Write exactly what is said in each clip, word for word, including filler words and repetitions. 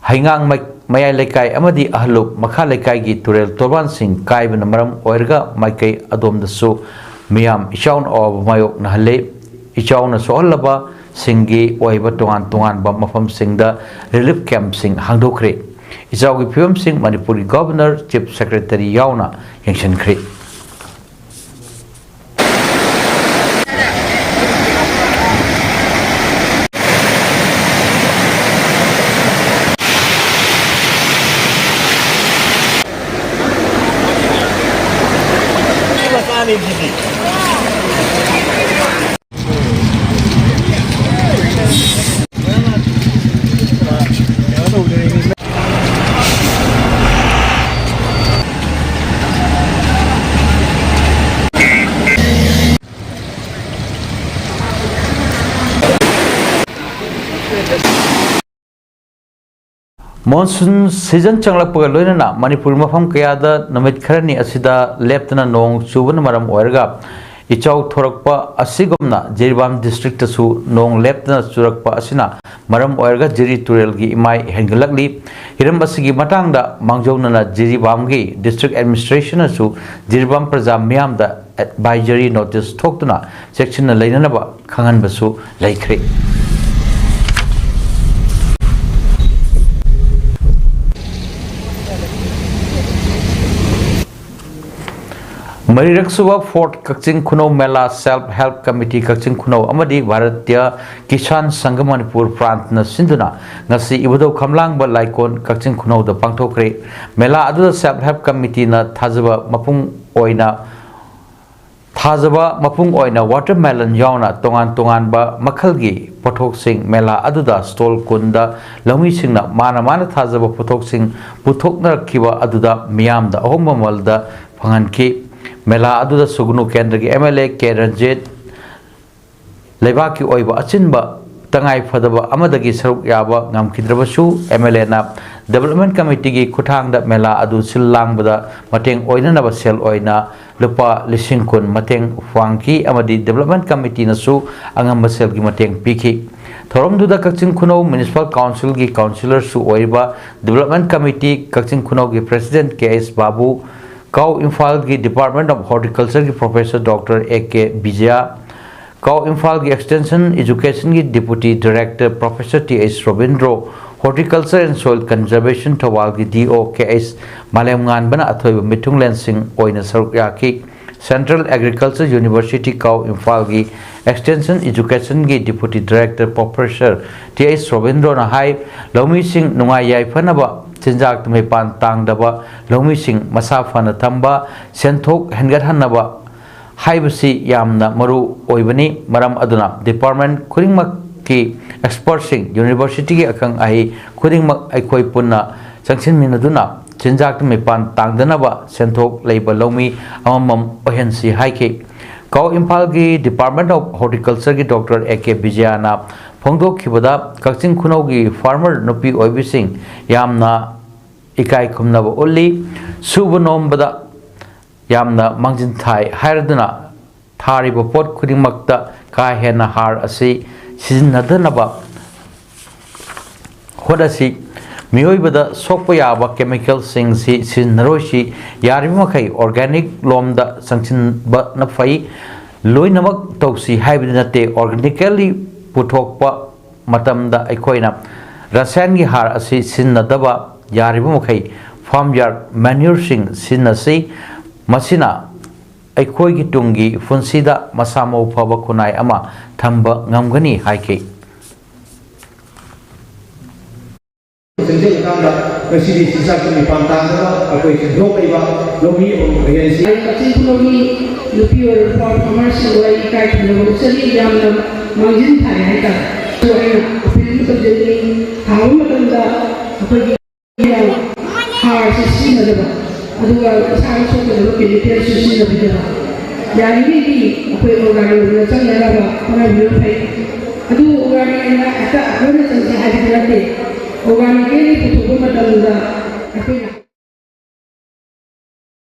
ꯍꯩꯉꯥꯡ ꯃꯩ-, ꯃꯌꯥꯏ ꯂꯩꯀꯥꯏ ꯑꯃꯗꯤ ꯑꯍꯜꯂꯨꯞ ꯃꯈꯥ ꯂꯩꯀꯥꯏꯒꯤ ꯇꯨꯔꯦꯜ ꯇꯣꯔꯕꯥꯟꯁꯤꯡ ꯀꯥꯏꯕꯅ ꯃꯔꯝ ꯑꯣꯏꯔꯒ ꯃꯥꯏꯀꯩ ꯑꯗꯣꯝꯗꯁꯨ ꯃꯤꯌꯥꯝ ꯏꯆꯥꯎꯅ ꯑꯋꯥꯕ ꯃꯥꯌꯣꯛꯅꯍꯜꯂꯦ꯫ ꯏꯆꯥꯎꯅ ꯁꯣꯛꯍꯜꯂꯕꯁꯤꯡꯒꯤ ꯑꯣꯏꯕ ꯇꯣꯉꯥꯟ ꯇꯣꯉꯥꯟꯕ ꯃꯐꯝꯁꯤꯡꯗ relief campꯁꯤꯡ ꯍꯥꯡꯗꯣꯛꯈ꯭ꯔꯦ꯫ ꯏꯆꯥꯎꯒꯤ ꯐꯤꯕꯝꯁꯤꯡ ꯃꯅꯤꯄꯨꯔꯒꯤ Governor, Chief Secretary ꯌꯥꯎꯅ ꯌꯦꯡꯁꯤꯟꯈ꯭ꯔꯦ꯫ Monsoon season ꯆꯪꯂꯛꯄꯒ ꯂꯣꯏꯅꯅ ꯃꯅꯤꯄꯨꯔ ꯃꯐꯝ ꯀꯌꯥꯗ ꯅꯨꯃꯤꯠ ꯈꯔꯅꯤ ꯑꯁꯤꯗ ꯂꯦꯞꯇꯅ ꯅꯣꯡ ꯆꯨꯕꯅ ꯃꯔꯝ ꯑꯣꯏꯔꯒ ꯏꯆꯥꯎ ꯊꯣꯔꯛꯄ ꯑꯁꯤꯒꯨꯝꯅ ꯖꯤꯔꯤꯕꯥꯝ districtꯇꯁꯨ ꯅꯣꯡ ꯂꯦꯞꯇꯅ ꯆꯨꯔꯛꯄ ꯑꯁꯤꯅ ꯃꯔꯝ ꯑꯣꯏꯔꯒ ꯖꯤꯔꯤ ꯇꯨꯔꯦꯜꯒꯤ ꯏꯃꯥꯏ ꯍꯦꯟꯒꯠꯂꯛꯂꯤ꯫ ꯍꯤꯔꯝ ꯑꯁꯤꯒꯤ ꯃꯇꯥꯡꯗ ꯃꯥꯡꯖꯧꯅꯅ ꯖꯤꯔꯤꯕꯥꯝꯒꯤ district administrationꯅꯁꯨ ꯖꯤꯔꯤꯕꯥꯝ ꯄ꯭ꯔꯖꯥ ꯃꯤꯌꯥꯝꯗ advisory notice ꯊꯣꯛꯇꯨꯅ ꯆꯦꯛꯁꯤꯟꯅ ꯂꯩꯅꯅꯕ ꯈꯪꯍꯟꯕꯁꯨ ꯂꯩꯈ꯭ꯔꯦ꯫ ꯃꯔꯤꯔꯛꯁꯨꯕ Fourth ꯀꯛꯆꯤꯡ ꯈꯨꯅꯧ ꯃꯦꯂꯥ Self Help Committee ꯀꯛꯆꯤꯡ ꯈꯨꯅꯧ ꯑꯃꯗꯤ ꯚꯥꯔꯇꯤꯌ ꯀꯤꯁꯥꯟ ꯁꯪꯘ ꯃꯅꯤꯄꯨꯔ ꯄ꯭ꯔꯥꯟꯠꯅ ꯁꯤꯟꯗꯨꯅ ꯉꯁꯤ ꯏꯕꯨꯙꯧ ꯈꯝꯂꯥꯡꯕ ꯂꯥꯏꯀꯣꯟ ꯀꯛꯆꯤꯡ ꯈꯨꯅꯧꯗ ꯄꯥꯡꯊꯣꯛꯈ꯭ꯔꯦ꯫ ꯃꯦꯂꯥ ꯑꯗꯨꯗ Self Help Committeeꯅ ꯊꯥꯖꯕ ꯃꯄꯨꯡ ꯑꯣꯏꯅ ꯊꯥꯖꯕ ꯃꯄꯨꯡ ꯑꯣꯏꯅ watermelon ꯌꯥꯎꯅ ꯇꯣꯉꯥꯟ ꯇꯣꯉꯥꯟꯕ ꯃꯈꯜꯒꯤ ꯄꯣꯠꯊꯣꯛꯁꯤꯡ ꯃꯦꯂꯥ ꯑꯗꯨꯗ stall ꯀꯨꯟꯗ ꯂꯧꯃꯤꯁꯤꯡꯅ ꯃꯥꯅ ꯃꯥꯅ ꯊꯥꯖꯕ ꯄꯣꯠꯊꯣꯛꯁꯤꯡ ꯄꯨꯊꯣꯛꯅꯔꯛꯈꯤꯕ ꯑꯗꯨꯗ ꯃꯤꯌꯥꯝꯗ ꯑꯍꯣꯡꯕ ꯃꯃꯜꯗ ꯐꯪꯍꯟꯈꯤ꯫ ꯃꯦꯂꯥ ꯑꯗꯨꯗ ꯁꯨꯒꯅꯨ ꯀꯦꯟꯗ꯭ꯔꯒꯤ MLA ꯀꯦ ꯔꯟꯖꯤꯠ, ꯂꯩꯕꯥꯛꯀꯤ ꯑꯣꯏꯕ ꯑꯆꯤꯟꯕ ꯇꯉꯥꯏ ꯐꯗꯕ ꯑꯃꯗꯒꯤ ꯁꯔꯨꯛ ꯌꯥꯕ ꯉꯝꯈꯤꯗ꯭ꯔꯕꯁꯨ, MLAꯅ Development Committeeꯒꯤ ꯈꯨꯠꯊꯥꯡꯗ ꯃꯦꯂꯥ ꯑꯗꯨ ꯁꯤꯜ ꯂꯥꯡꯕꯗ ꯃꯇꯦꯡ ꯑꯣꯏꯅꯅꯕ ꯁꯦꯜ ꯑꯣꯏꯅ ꯂꯨꯄꯥ ꯂꯤꯁꯤꯡ ꯀꯨꯟ ꯃꯇꯦꯡ ꯄꯥꯡꯈꯤ ꯑꯃꯗꯤ Development Committeeꯅꯁꯨ ꯑꯉꯝꯕ ꯁꯦꯜꯒꯤ ꯃꯇꯦꯡ ꯄꯤꯈꯤ꯫ ꯊꯧꯔꯝꯗꯨꯗ ꯀꯛꯆꯤꯡ ꯈꯨꯅꯧ ꯃ꯭ꯌꯨꯅꯤꯁꯤꯄꯥꯜ ꯀꯥꯎꯟꯁꯤꯜꯒꯤ ꯀꯥꯎꯟꯁꯤꯂꯔꯁꯨ ꯑꯣꯏꯔꯤꯕ ꯗꯤꯕꯦꯂꯞꯃꯦꯟ ꯀꯃꯤꯇꯤ ꯀꯛꯆꯤꯡ ꯈꯨꯅꯧꯒꯤ president K H Babu, CAU ꯏꯝꯐꯥꯜꯒꯤ ꯗꯤꯄꯥꯔꯠꯃꯦꯟꯠ ꯑꯣꯐ ꯍꯣꯔꯇꯤꯀꯜꯆꯔꯒꯤ professor doctor A K Bijay, CAU ꯏꯝꯐꯥꯜꯒꯤ ꯑꯦꯛꯁꯇꯦꯟꯁꯟ ꯑꯦꯖꯨꯀꯦꯁꯟꯒꯤ deputy director professor T H Robindro, horticulture and soil conservation ꯊꯧꯕꯥꯜꯒꯤ ꯗꯤ ꯑꯣ ꯀꯦ ꯑꯩꯆ ꯃꯥꯂꯦꯝꯉꯥꯟꯕꯅ ꯑꯊꯣꯏꯕ ꯃꯤꯊꯨꯡꯂꯦꯟꯁꯤꯡ ꯑꯣꯏꯅ ꯁꯔꯨꯛ ꯌꯥꯈꯤ꯫ ꯁꯦꯟꯇ꯭ꯔꯦꯜ ꯑꯦꯒ꯭ꯔꯤꯀꯜꯆꯔ ꯌꯨꯅꯤꯚꯔꯁꯤꯇꯤ ꯀꯥꯎ ꯏꯝꯐꯥꯜꯒꯤ ꯑꯦꯛꯁꯇꯦꯟꯁꯟ ꯑꯦꯖꯨꯀꯦꯁꯟꯒꯤ deputy director professor T H ꯔꯣꯕꯤꯟꯗ꯭ꯔꯣꯅ ꯍꯥꯏ, ꯂꯧꯃꯤꯁꯤꯡ ꯅꯨꯡꯉꯥꯏ ꯌꯥꯏꯐꯅꯕ, ꯆꯤꯟꯖꯥꯛꯇ ꯃꯤꯄꯥꯟ ꯇꯥꯡꯗꯕ, ꯂꯧꯃꯤꯁꯤꯡ ꯃꯁꯥ ꯐꯅ ꯊꯝꯕ, ꯁꯦꯟꯊꯣꯛ ꯍꯦꯟꯒꯠꯍꯟꯅꯕ ꯍꯥꯏꯕꯁꯤ ꯌꯥꯝꯅ ꯃꯔꯨ ꯑꯣꯏꯕꯅꯤ꯫ ꯃꯔꯝ ꯑꯗꯨꯅ ꯗꯤꯄꯥꯔꯠꯃꯦꯟꯠ ꯈꯨꯗꯤꯡꯃꯛꯀꯤ ꯑꯦꯛꯁꯄꯔꯠꯁꯤꯡ, ꯌꯨꯅꯤꯚꯔꯁꯤꯇꯤꯒꯤ ꯑꯈꯪ ꯑꯍꯩ ꯈꯨꯗꯤꯡꯃꯛ ꯑꯩꯈꯣꯏ ꯄꯨꯟꯅ ꯆꯪꯁꯤꯟꯃꯤꯟꯅꯗꯨꯅ ꯆꯤꯟꯖꯥꯛꯇ ꯃꯤꯄꯥꯟ ꯇꯥꯡꯗꯅꯕ ꯁꯦꯟꯊꯣꯛ ꯂꯩꯕ ꯂꯧꯃꯤ ꯑꯃꯃꯝ ꯑꯣꯏꯍꯟꯁꯤ ꯍꯥꯏꯈꯤ꯫ ꯀꯥꯎ ꯏꯝꯐꯥꯜꯒꯤ ꯗꯤꯄꯥꯔꯠꯃꯦꯟꯠ ꯑꯣꯐ ꯍꯣꯔꯇꯤꯀꯜꯆꯔꯒꯤ ꯗꯣꯛꯇꯔ ꯑꯦ ꯀꯦ ꯕꯤꯖꯌꯅ ꯐꯣꯡꯗꯣꯛꯈꯤꯕꯗ, ꯀꯛꯆꯤꯡ ꯈꯨꯅꯧꯒꯤ ꯐꯥꯔꯃꯔ ꯅꯨꯄꯤ ꯑꯣꯏꯕꯤꯁꯤꯡ ꯌꯥꯝꯅ ꯏꯀꯥꯏ ꯈꯨꯝꯅꯕ ꯎꯠꯂꯤ, ꯁꯨꯕ ꯅꯣꯝꯕꯗ ꯌꯥꯝꯅ ꯃꯥꯡꯖꯤꯟ ꯊꯥꯏ ꯍꯥꯏꯔꯗꯨꯅ ꯊꯥꯔꯤꯕ ꯄꯣꯠ ꯈꯨꯗꯤꯡꯃꯛꯇ ꯀꯥ ꯍꯦꯟꯅ ꯍꯥꯔ ꯑꯁꯤ ꯁꯤꯖꯤꯟꯅꯗꯅꯕ ꯍꯣꯠꯅꯁꯤ꯫ ꯃꯤꯑꯣꯏꯕꯗ ꯁꯣꯛꯄ ꯌꯥꯕ ꯀꯦꯃꯤꯀꯦꯜꯁꯤꯡꯁꯤ ꯁꯤꯖꯤꯟꯅꯔꯣꯏꯁꯤ꯫ ꯌꯥꯔꯤꯕ ꯃꯈꯩ ꯑꯣꯔꯒꯥꯅꯤꯛ ꯂꯣꯝꯗ ꯆꯪꯁꯤꯟꯕꯅ ꯐꯩ꯫ ꯂꯣꯏꯅꯃꯛ ꯇꯧꯁꯤ ꯍꯥꯏꯕꯗꯤ ꯅꯠꯇꯦ, ꯑꯣꯔꯒꯥꯅꯤꯀꯦꯜꯂꯤ ꯄꯨꯊꯣꯛꯄ ꯃꯇꯝꯗ ꯑꯩꯈꯣꯏꯅ ꯔꯁꯥꯌꯟꯒꯤ ꯍꯥꯔ ꯑꯁꯤ ꯁꯤꯖꯤꯟꯅꯗꯕ, ꯌꯥꯔꯤꯕ ꯃꯈꯩ ꯐꯥꯔꯝ ꯌꯥꯔꯗ ꯃꯦꯅ꯭ꯌꯨꯔꯁꯤꯡ ꯁꯤꯖꯤꯟꯅꯁꯤ꯫ ꯃꯁꯤꯅ ꯑꯩꯈꯣꯏꯒꯤ ꯇꯨꯡꯒꯤ ꯄꯨꯟꯁꯤꯗ ꯃꯁꯥ ꯃꯎ ꯐꯕ ꯈꯨꯟꯅꯥꯏ ꯑꯃ ꯊꯝꯕ ꯉꯝꯒꯅꯤ ꯍꯥꯏꯈꯤ꯫ ꯁꯦꯟꯖꯦꯡ ꯃꯇꯥꯡꯗ ꯉꯁꯤꯗꯤ ꯆꯤꯟꯖꯥꯛꯀꯤ ꯃꯤꯄꯥꯟ ꯇꯥꯡꯗꯕ ꯑꯩꯈꯣꯏ ꯁꯦꯟꯊꯣꯛ ꯂꯩꯕ ꯂꯧꯃꯤ ꯑꯃ ꯑꯣꯏꯍꯟꯁꯤ꯫ ꯑꯩ ꯀꯛꯆꯤꯡ ꯈꯨꯅꯧꯒꯤ ꯅꯨꯄꯤ ꯑꯣꯏꯔꯕ ꯐꯥꯔꯃꯔꯁꯤꯡꯕꯨ ꯑꯩ ꯏꯀꯥꯏ ꯈꯨꯝꯅꯕ ꯎꯠꯆꯔꯤ꯫ ꯌꯥꯝꯅ ꯃꯥꯡꯖꯤꯟ ꯊꯥꯔꯦ ꯍꯥꯏꯇꯥꯔꯦ꯫ ꯑꯗꯣ ꯑꯩꯅ ꯑꯄꯤꯜ ꯑꯃ ꯇꯧꯖꯅꯤꯡꯉꯤ, ꯊꯥꯕ ꯃꯇꯝꯗ ꯑꯩꯈꯣꯏꯒꯤ ꯍꯥꯔꯁꯤ ꯁꯤꯖꯤꯟꯅꯗꯕ, ꯑꯗꯨꯒ ꯏꯁꯥꯗ ꯁꯣꯛꯀꯗꯕ ꯀꯦꯃꯤꯀꯦꯜꯁꯨ ꯁꯤꯖꯤꯟꯅꯕꯤꯗꯕ꯫ ꯌꯥꯔꯤꯉꯩꯗꯤ ꯑꯩꯈꯣꯏ ꯑꯣꯔꯒꯥꯅꯤꯛ ꯑꯣꯏꯅ ꯆꯪꯅꯅꯕ ꯍꯣꯠꯅꯕꯤꯕ ꯐꯩ꯫ ꯑꯗꯨꯕꯨ ꯑꯣꯔꯒꯥꯅꯤꯛ ꯑꯣꯏꯅ ꯍꯦꯛꯇ ꯂꯣꯏꯅ ꯆꯪꯁꯤ ꯍꯥꯏꯕꯗꯤ ꯅꯠꯇꯦ꯫ ꯑꯣꯔꯒꯥꯅꯤꯛꯀꯦꯜꯂꯤ ꯄꯨꯊꯣꯛꯄ ꯃꯇꯝꯗ ꯑꯩꯈꯣꯏꯅ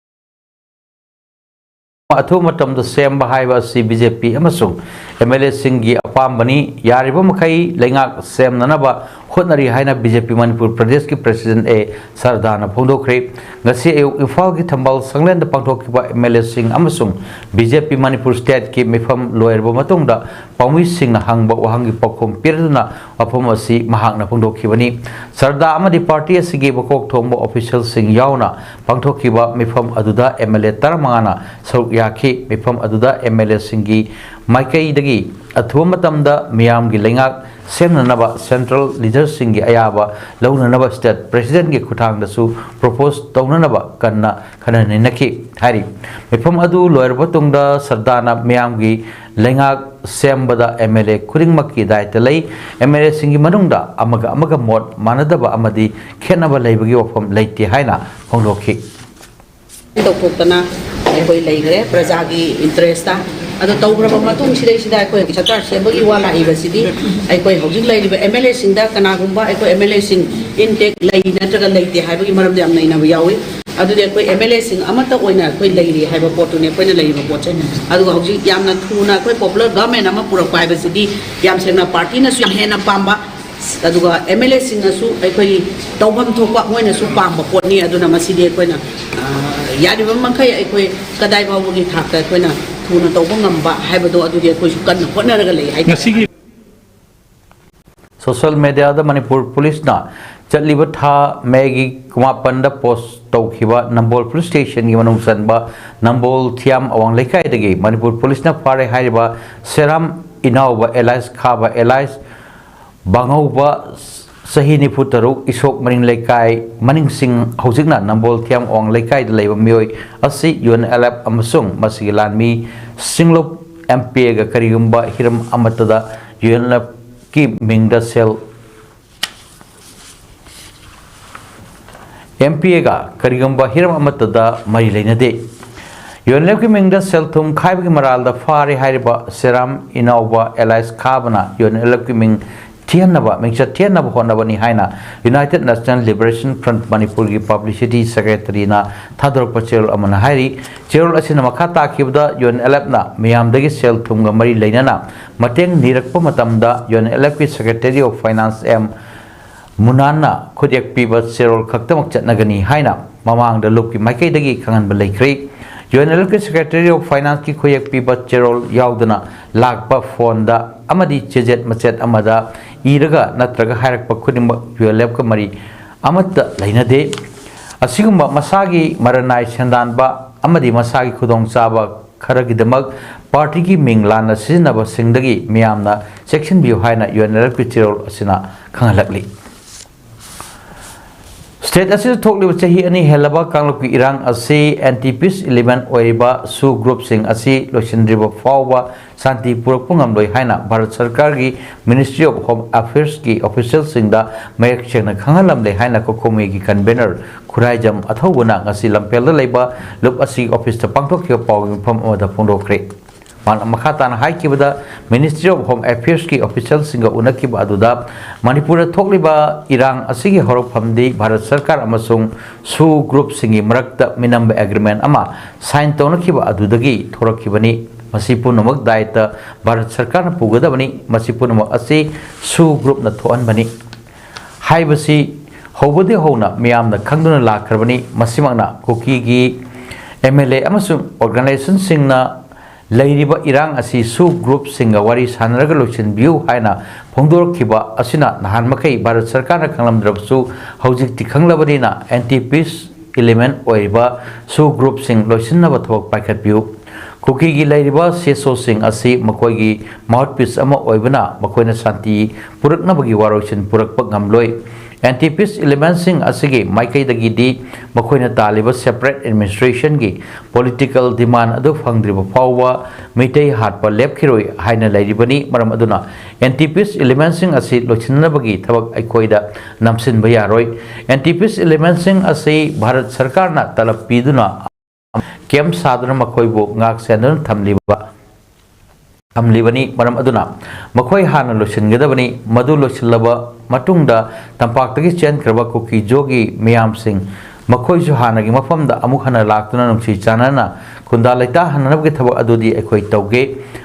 ꯑꯊꯨꯕ ꯃꯇꯝꯗ ꯁꯦꯝꯕ ꯍꯥꯏꯕ ꯑꯁꯤ ꯕꯤ ꯖꯦ ꯄꯤ ꯑꯃꯁꯨꯡ ꯑꯦꯝ ꯑꯦꯜ ꯑꯦꯁꯤꯡꯒꯤ ꯑꯄꯥꯝꯕꯅꯤ꯫ ꯌꯥꯔꯤꯕ ꯃꯈꯩ ꯂꯩꯉꯥꯛ ꯁꯦꯝꯅꯅꯕ ꯍꯣꯠꯅꯔꯤ ꯍꯥꯏꯅ ꯕꯤ ꯖꯦ ꯄꯤ ꯃꯅꯤꯄꯨꯔ ꯄ꯭ꯔꯗꯦꯁꯀꯤ ꯄ꯭ꯔꯁꯤꯗꯦꯟ ꯑꯦ ꯁꯔꯗꯥꯅ ꯐꯣꯡꯗꯣꯛꯈ꯭ꯔꯦ꯫ ꯉꯁꯤ ꯑꯌꯨꯛ ꯏꯝꯐꯥꯜꯒꯤ ꯊꯝꯕꯥꯜ ꯁꯪꯂꯦꯟꯗ ꯄꯥꯡꯊꯣꯛꯈꯤꯕ ꯑꯦꯝ ꯑꯦꯜ ꯑꯦꯁꯤꯡ ꯑꯃꯁꯨꯡ ꯕꯤ ꯖꯦ ꯄꯤ ꯃꯅꯤꯄꯨꯔ ꯁ꯭ꯇꯦꯠꯀꯤ ꯃꯤꯐꯝ ꯂꯣꯏꯔꯕ ꯃꯇꯨꯡꯗ ꯄꯥꯎꯃꯤꯁꯤꯡꯅ ꯍꯪꯕ ꯋꯥꯍꯪꯒꯤ ꯄꯥꯎꯈꯨꯝ ꯄꯤꯔꯗꯨꯅ ꯋꯥꯐꯝ ꯑꯁꯤ ꯃꯍꯥꯛꯅ ꯐꯣꯡꯗꯣꯛꯈꯤꯕꯅꯤ꯫ ꯁꯔꯗꯥ ꯑꯃꯗꯤ ꯄꯥꯔꯇꯤ ꯑꯁꯤꯒꯤ ꯃꯀꯣꯛ ꯊꯣꯡꯕ ꯑꯣꯐꯤꯁꯤꯌꯦꯜꯁꯤꯡ ꯌꯥꯎꯅ ꯄꯥꯡꯊꯣꯛꯈꯤꯕ ꯃꯤꯐꯝ ꯑꯗꯨꯗ ꯑꯦꯝ ꯑꯦꯜ ꯑꯦ ꯇꯔꯥꯃꯉꯥꯅ ꯁꯔꯨꯛ ꯌꯥꯈꯤ꯫ ꯃꯤꯐꯝ ꯑꯗꯨꯗ ꯑꯦꯝ ꯑꯦꯜ ꯑꯦꯁꯤꯡꯒꯤ ꯃꯥꯏꯀꯩꯗꯒꯤ ꯑꯊꯨꯕ ꯃꯇꯝꯗ ꯃꯤꯌꯥꯝꯒꯤ ꯂꯩꯉꯥꯛ ꯁꯦꯝꯅꯅꯕ ꯁꯦꯟꯇ꯭ꯔꯦꯜ ꯂꯤꯗꯔꯁꯤꯡꯒꯤ ꯑꯌꯥꯕ ꯂꯧꯅꯅꯕ ꯁ꯭ꯇꯦꯠ ꯄ꯭ꯔꯦꯁꯤꯗꯦꯟꯒꯤ ꯈꯨꯠꯊꯥꯡꯗꯁꯨ ꯄ꯭ꯔꯣꯄꯣꯁ ꯇꯧꯅꯅꯕ ꯀꯟꯅ ꯈꯟꯅ ꯅꯩꯅꯈꯤ ꯍꯥꯏꯔꯤ꯫ ꯃꯤꯐꯝ ꯑꯗꯨ ꯂꯣꯏꯔꯕ ꯇꯨꯡꯗ ꯁꯔꯗꯥꯅ ꯃꯤꯌꯥꯝꯒꯤ ꯂꯩꯉꯥꯛ ꯁꯦꯝꯕꯗ ꯑꯦꯝ ꯑꯦꯜ ꯑꯦ ꯈꯨꯗꯤꯡꯃꯛꯀꯤ ꯗꯥꯏꯇ ꯂꯩ꯫ ꯑꯦꯝ ꯑꯦꯜ ꯑꯦꯁꯤꯡꯒꯤ ꯃꯅꯨꯡꯗ ꯑꯃꯒ ꯑꯃꯒ ꯃꯣꯠ ꯃꯥꯟꯅꯗꯕ ꯑꯃꯗꯤ ꯈꯦꯠꯅꯕ ꯂꯩꯕꯒꯤ ꯋꯥꯐꯝ ꯂꯩꯇꯦ ꯍꯥꯏꯅ ꯐꯣꯡꯗꯣꯛꯈꯤ꯫ ꯇꯧꯊꯣꯛꯇꯅ ꯑꯩꯈꯣꯏ ꯂꯩꯈ꯭ꯔꯦ ꯄ꯭ꯔꯖꯥꯒꯤ ꯏꯟꯇꯔꯦꯁꯇ꯫ ꯑꯗꯣ ꯇꯧꯈ꯭ꯔꯕ ꯃꯇꯨꯡ ꯁꯤꯗꯩꯁꯤꯗ ꯑꯩꯈꯣꯏ ꯁꯔꯀꯥꯔ ꯁꯦꯝꯕꯒꯤ ꯋꯥ ꯂꯥꯛꯏꯕꯁꯤꯗꯤ ꯑꯩꯈꯣꯏ ꯍꯧꯖꯤꯛ ꯂꯩꯔꯤꯕ ꯑꯦꯝ ꯑꯦꯜ ꯑꯦꯁꯤꯡꯗ ꯀꯅꯥꯒꯨꯝꯕ ꯑꯩꯈꯣꯏ ꯑꯦꯝ ꯑꯦꯜ ꯑꯦꯁꯤꯡ ꯏꯟꯇꯦꯛ ꯂꯩ ꯅꯠꯇ꯭ꯔꯒ ꯂꯩꯇꯦ ꯍꯥꯏꯕꯒꯤ ꯃꯔꯝꯗ ꯌꯥꯝ ꯅꯩꯅꯕ ꯌꯥꯎꯏ꯫ ꯑꯗꯨꯗꯤ ꯑꯩꯈꯣꯏ ꯑꯦꯝ ꯑꯦꯜ ꯑꯦꯁꯤꯡ ꯑꯃꯠꯇ ꯑꯣꯏꯅ ꯑꯩꯈꯣꯏ ꯂꯩꯔꯤ ꯍꯥꯏꯕ ꯄꯣꯠꯇꯨꯅꯤ ꯑꯩꯈꯣꯏꯅ ꯂꯩꯔꯤꯕ ꯄꯣꯠꯁꯦ꯫ ꯑꯗꯨꯒ ꯍꯧꯖꯤꯛ ꯌꯥꯝꯅ ꯊꯨꯅ ꯑꯩꯈꯣꯏ ꯄꯣꯄꯨꯂꯔ ꯒꯚꯔꯟꯃꯦꯟ ꯑꯃ ꯄꯨꯔꯛꯄ ꯍꯥꯏꯕꯁꯤꯗꯤ ꯌꯥꯝ ꯁꯦꯡꯅ ꯄꯥꯔꯇꯤꯅꯁꯨ ꯌꯥꯝ ꯍꯦꯟꯅ ꯄꯥꯝꯕ, ꯑꯗꯨꯒ ꯑꯦꯝ ꯑꯦꯜ ꯑꯦꯁꯤꯡꯅꯁꯨ ꯑꯩꯈꯣꯏꯒꯤ ꯇꯧꯐꯝ ꯊꯣꯛꯄ ꯃꯣꯏꯅꯁꯨ ꯄꯥꯝꯕ ꯄꯣꯠꯅꯤ꯫ ꯑꯗꯨꯅ ꯃꯁꯤꯗꯤ ꯑꯩꯈꯣꯏꯅ ꯌꯥꯔꯤꯕ ꯃꯈꯩ ꯑꯩꯈꯣꯏ ꯀꯗꯥꯏ ꯐꯥꯎꯕꯒꯤ ꯊꯥꯛꯇ ꯑꯩꯈꯣꯏꯅ ꯊꯨꯅ ꯇꯧꯕ ꯉꯝꯕ ꯍꯥꯏꯕꯗꯣ ꯑꯗꯨꯗꯤ ꯑꯩꯈꯣꯏꯁꯨ ꯀꯟꯅ ꯍꯣꯠꯅꯔꯒ ꯂꯩ ꯍꯥꯏꯇꯥꯔꯦ꯫ ꯁꯣꯁꯤꯌꯦꯜ ꯃꯦꯗꯤꯌꯥꯗ ꯃꯅꯤꯄꯨꯔ ꯄꯨꯂꯤꯁꯅ ꯆꯠꯂꯤꯕ ꯊꯥ ꯃꯦꯒꯤ ꯀꯨꯟꯃꯥꯄꯟꯗ ꯄꯣꯁ ꯇꯧꯈꯤꯕ ꯅꯝꯕꯣꯜ ꯄꯨꯂꯤꯁ ꯁ꯭ꯇꯦꯁꯟꯒꯤ ꯃꯅꯨꯡ ꯆꯟꯕ ꯅꯝꯕꯣꯜ ꯊꯤꯌꯥꯝ ꯑꯋꯥꯡ ꯂꯩꯀꯥꯏꯗꯒꯤ ꯃꯅꯤꯄꯨꯔ ꯄꯨꯂꯤꯁꯅ ꯐꯥꯔꯦ ꯍꯥꯏꯔꯤꯕ ꯁꯦꯔꯥꯝ ꯏꯅꯥꯎꯕ ꯑꯦꯂꯥꯏꯁ ꯈꯥꯕ ꯑꯦꯂꯥꯏꯁ ꯕꯥꯉꯧꯕ ꯆꯍꯤ ꯅꯤꯐꯨ ꯇꯔꯨꯛ, ꯏꯁꯣꯛ ꯃꯅꯤꯡ ꯂꯩꯀꯥꯏ, ꯃꯅꯤꯡꯁꯤꯡ, ꯍꯧꯖꯤꯛꯅ ꯅꯝꯕꯣꯜ ꯊꯤꯌꯥꯝ ꯑꯋꯥꯡ ꯂꯩꯀꯥꯏꯗ ꯂꯩꯕ ꯃꯤꯑꯣꯏ ꯑꯁꯤ ꯌꯨ ꯑꯦꯟ ꯑꯦꯜ ꯑꯦꯐ ꯑꯃꯁꯨꯡ ꯃꯁꯤꯒꯤ ꯂꯥꯟꯃꯤ ꯁꯤꯡꯂꯨꯞ ꯑꯦꯝ ꯄꯤ ꯑꯦꯒ ꯀꯔꯤꯒꯨꯝꯕ ꯍꯤꯔꯝ ꯑꯃꯠꯇꯗ ꯌꯨ ꯑꯦꯟ ꯑꯦꯜ ꯑꯦꯐꯀꯤ ꯃꯤꯡꯗ ꯁꯦꯜ ꯑꯦꯝ ꯄꯤ ꯑꯦꯒ ꯀꯔꯤꯒꯨꯝꯕ ꯍꯤꯔꯝ ꯑꯃꯠꯇꯗ ꯃꯔꯤ ꯂꯩꯅꯗꯦ꯫ ꯌꯨ ꯑꯦꯟ ꯑꯦꯜ ꯑꯦꯐꯀꯤ ꯃꯤꯡꯗ ꯁꯦꯜ ꯊꯨꯝ ꯈꯥꯏꯕꯒꯤ ꯃꯔꯥꯜꯗ ꯐꯥꯔꯦ ꯍꯥꯏꯔꯤꯕ ꯁꯦꯔꯥꯝ ꯏꯅꯥꯎꯕ ꯑꯦꯂꯥꯏꯁ ꯈꯥꯕꯅ ꯌꯨ ꯑꯦꯟ ꯑꯦꯜ ꯑꯦꯐꯀꯤ ꯃꯤꯡ ꯊꯤꯍꯟꯅꯕ, ꯃꯤꯡꯆꯠ ꯊꯤꯍꯟꯅꯕ ꯍꯣꯠꯅꯕꯅꯤ ꯍꯥꯏꯅ United National Liberation Front ꯃꯅꯤꯄꯨꯔꯒꯤ publicity secretaryꯅ ꯊꯥꯗꯣꯔꯛꯄ ꯆꯦꯔꯣꯜ ꯑꯃꯅ ꯍꯥꯏꯔꯤ꯫ ꯆꯦꯔꯣꯜ ꯑꯁꯤꯅ ꯃꯈꯥ ꯇꯥꯈꯤꯕꯗ, UNLFꯅ ꯃꯤꯌꯥꯝꯗꯒꯤ ꯁꯦꯜ ꯊꯨꯝꯒ ꯃꯔꯤ ꯂꯩꯅꯅ ꯃꯇꯦꯡ ꯅꯤꯔꯛꯄ ꯃꯇꯝꯗ UNLFꯀꯤ Secretary of Finance M ꯃꯨꯅꯥꯟꯅ ꯈꯨꯠꯌꯦꯛ ꯄꯤꯕ ꯆꯦꯔꯣꯜ ꯈꯛꯇꯃꯛ ꯆꯠꯅꯒꯅꯤ ꯍꯥꯏꯅ ꯃꯃꯥꯡꯗ ꯂꯨꯞꯀꯤ ꯃꯥꯏꯀꯩꯗꯒꯤ ꯈꯪꯍꯟꯕ ꯂꯩꯈ꯭ꯔꯦ꯫ UNLFꯀꯤ Secretary of Financeꯀꯤ ꯈꯨꯠꯌꯦꯛ ꯄꯤꯕ ꯆꯦꯔꯣꯜ ꯌꯥꯎꯗꯅ ꯂꯥꯛꯄ ꯐꯣꯟꯗ ꯑꯃꯗꯤ ꯆꯦꯖꯦꯠ ꯃꯆꯦꯠ ꯑꯃꯗ ꯏꯔꯒ ꯅꯠꯇ꯭ꯔꯒ ꯍꯥꯏꯔꯛꯄ ꯈꯨꯗꯤꯡꯃꯛ UNLFꯀ ꯃꯔꯤ ꯑꯃꯠꯇ ꯂꯩꯅꯗꯦ꯫ ꯑꯁꯤꯒꯨꯝꯕ ꯃꯁꯥꯒꯤ ꯃꯔꯅꯥꯏ ꯁꯦꯟꯗꯥꯟꯕ ꯑꯃꯗꯤ ꯃꯁꯥꯒꯤ ꯈꯨꯗꯣꯡꯆꯥꯕ ꯈꯔꯒꯤꯗꯃꯛ partyꯒꯤ ꯃꯤꯡ ꯂꯥꯟꯅ ꯁꯤꯖꯤꯟꯅꯕꯁꯤꯡꯗꯒꯤ ꯃꯤꯌꯥꯝꯅ ꯆꯦꯛꯁꯤꯟꯕꯤꯌꯨ ꯍꯥꯏꯅ UNLFꯀꯤ ꯆꯦꯔꯣꯜ ꯑꯁꯤꯅ ꯈꯪꯍꯜꯂꯛꯂꯤ꯫ State ꯑꯁꯤꯗ ꯊꯣꯛꯂꯤꯕ ꯆꯍꯤ ꯑꯅꯤ ꯍꯦꯜꯂꯕ ꯀꯥꯡꯂꯨꯞꯀꯤ ꯏꯔꯥꯡ ꯑꯁꯤ anti peace element ꯑꯣꯏꯔꯤꯕ SoO groupꯁꯤꯡ ꯑꯁꯤ ꯂꯣꯏꯁꯤꯟꯗ꯭ꯔꯤꯕ ꯐꯥꯎꯕ ꯁꯥꯟꯇꯤ ꯄꯨꯔꯛꯄ ꯉꯝꯂꯣꯏ ꯍꯥꯏꯅ ꯚꯥꯔꯠ ꯁꯔꯀꯥꯔꯒꯤ Ministry of Home Affairsꯀꯤ officialꯁꯤꯡꯗ ꯃꯌꯦꯛ ꯁꯦꯡꯅ ꯈꯪꯍꯜꯂꯝꯂꯦ ꯍꯥꯏꯅ COCOMIꯒꯤ convener ꯈꯨꯔꯥꯏꯖꯝ ꯑꯊꯧꯕꯅ ꯉꯁꯤ ꯂꯝꯐꯦꯜꯗ ꯂꯩꯕ ꯂꯨꯞ ꯑꯁꯤꯒꯤ officeꯇ ꯄꯥꯡꯊꯣꯛꯈꯤꯕ ꯄꯥꯎꯒꯤ ꯃꯤꯐꯝ ꯑꯃꯗ ꯐꯣꯡꯗꯣꯛꯈ꯭ꯔꯦ꯫ ꯃꯍꯥꯛꯅ ꯃꯈꯥ ꯇꯥꯅ ꯍꯥꯏꯈꯤꯕꯗ, Ministry of Home Affairsꯀꯤ officialꯁꯤꯡꯒ ꯎꯅꯈꯤꯕ ꯑꯗꯨꯗ ꯃꯅꯤꯄꯨꯔꯗ ꯊꯣꯛꯂꯤꯕ ꯏꯔꯥꯡ ꯑꯁꯤꯒꯤ ꯍꯧꯔꯛꯐꯝꯗꯤ ꯚꯥꯔꯠ ꯁꯔꯀꯥꯔ ꯑꯃꯁꯨꯡ SoO groupꯁꯤꯡꯒꯤ ꯃꯔꯛꯇ ꯃꯤꯅꯝꯕ agreement ꯑꯃ sign ꯇꯧꯅꯈꯤꯕ ꯑꯗꯨꯗꯒꯤ ꯊꯣꯔꯛꯈꯤꯕꯅꯤ꯫ ꯃꯁꯤ ꯄꯨꯝꯅꯃꯛ ꯗꯥꯏꯇ ꯚꯥꯔꯠ ꯁꯔꯀꯥꯔꯅ ꯄꯨꯒꯗꯕꯅꯤ꯫ ꯃꯁꯤ ꯄꯨꯝꯅꯃꯛ ꯑꯁꯤ SoO groupꯅ ꯊꯣꯛꯍꯟꯕꯅꯤ ꯍꯥꯏꯕꯁꯤ ꯍꯧꯕꯗꯒꯤ ꯍꯧꯅ ꯃꯤꯌꯥꯝꯅ ꯈꯪꯗꯨꯅ ꯂꯥꯛꯈ꯭ꯔꯕꯅꯤ꯫ ꯃꯁꯤꯃꯛꯅ ꯀꯨꯀꯤꯒꯤ MLA ꯑꯃꯁꯨꯡ organizationꯁꯤꯡꯅ ꯂꯩꯔꯤꯕ ꯏꯔꯥꯡ ꯑꯁꯤ SoO groupꯁꯤꯡꯒ ꯋꯥꯔꯤ ꯁꯥꯟꯅꯔꯒ ꯂꯣꯏꯁꯤꯟꯕꯤꯌꯨ ꯍꯥꯏꯅ ꯐꯣꯡꯗꯣꯔꯛꯈꯤꯕ ꯑꯁꯤꯅ ꯅꯍꯥꯟ ꯃꯈꯩ ꯚꯥꯔꯠ ꯁꯔꯀꯥꯔꯅ ꯈꯪꯂꯝꯗ꯭ꯔꯕꯁꯨ ꯍꯧꯖꯤꯛꯇꯤ ꯈꯪꯂꯕꯅꯤꯅ anti peace element ꯑꯣꯏꯔꯤꯕ SoO groupꯁꯤꯡ ꯂꯣꯏꯁꯤꯟꯅꯕ ꯊꯕꯛ ꯄꯥꯏꯈꯠꯄꯤꯌꯨ꯫ ꯀꯨꯀꯤꯒꯤ ꯂꯩꯔꯤꯕ CSOꯁꯤꯡ ꯑꯁꯤ ꯃꯈꯣꯏꯒꯤ mouthpiece ꯑꯃ ꯑꯣꯏꯕꯅ ꯃꯈꯣꯏꯅ ꯁꯥꯟꯇꯤ ꯄꯨꯔꯛꯅꯕꯒꯤ ꯋꯥꯔꯣꯏꯁꯤꯟ ꯄꯨꯔꯛꯄ ꯉꯝꯂꯣꯏ꯫ Anti peace elementꯁꯤꯡ ꯑꯁꯤꯒꯤ ꯃꯥꯏꯀꯩꯗꯒꯤꯗꯤ ꯃꯈꯣꯏꯅ ꯇꯥꯜꯂꯤꯕ separate administrationꯒꯤ political demand ꯑꯗꯨ ꯐꯪꯗ꯭ꯔꯤꯕ ꯐꯥꯎꯕ ꯃꯤꯇꯩ ꯍꯥꯠꯄ ꯂꯦꯞꯈꯤꯔꯣꯏ ꯍꯥꯏꯅ ꯂꯩꯔꯤꯕꯅꯤ꯫ ꯃꯔꯝ ꯑꯗꯨꯅ anti peace elementꯁꯤꯡ ꯑꯁꯤ ꯂꯣꯏꯁꯤꯟꯅꯕꯒꯤ ꯊꯕꯛ ꯑꯩꯈꯣꯏꯗ ꯅꯝꯁꯤꯟꯕ ꯌꯥꯔꯣꯏ꯫ Anti peace elementꯁꯤꯡ ꯑꯁꯤ ꯚꯥꯔꯠ ꯁꯔꯀꯥꯔꯅ ꯇꯂꯕ ꯄꯤꯗꯨꯅ camp ꯁꯥꯗꯨꯅ ꯃꯈꯣꯏꯕꯨ ꯉꯥꯛ ꯁꯦꯟꯗꯨꯅ ꯊꯝꯂꯤꯕ ꯊꯝꯂꯤꯕꯅꯤ꯫ ꯃꯔꯝ ꯑꯗꯨꯅ ꯃꯈꯣꯏ ꯍꯥꯟꯅ ꯂꯣꯏꯁꯤꯟꯒꯗꯕꯅꯤ꯫ ꯃꯗꯨ ꯂꯣꯏꯁꯤꯜꯂꯕ ꯃꯇꯨꯡꯗ ꯇꯝꯄꯥꯛꯇꯒꯤ ꯆꯦꯟꯈ꯭ꯔꯕ ꯀꯨꯀꯤ-ꯖꯣꯒꯤ ꯃꯤꯌꯥꯝꯁꯤꯡ ꯃꯈꯣꯏꯁꯨ ꯍꯥꯟꯅꯒꯤ ꯃꯐꯝꯗ ꯑꯃꯨꯛ ꯍꯟꯅ ꯂꯥꯛꯇꯨꯅ ꯅꯨꯡꯁꯤ ꯆꯥꯟꯅꯅ ꯈꯨꯟꯗꯥ ꯂꯩꯇꯥꯍꯟꯅꯅꯕꯒꯤ ꯊꯕꯛ ꯑꯗꯨꯗꯤ ꯑꯩꯈꯣꯏ ꯇꯧꯒꯦ꯫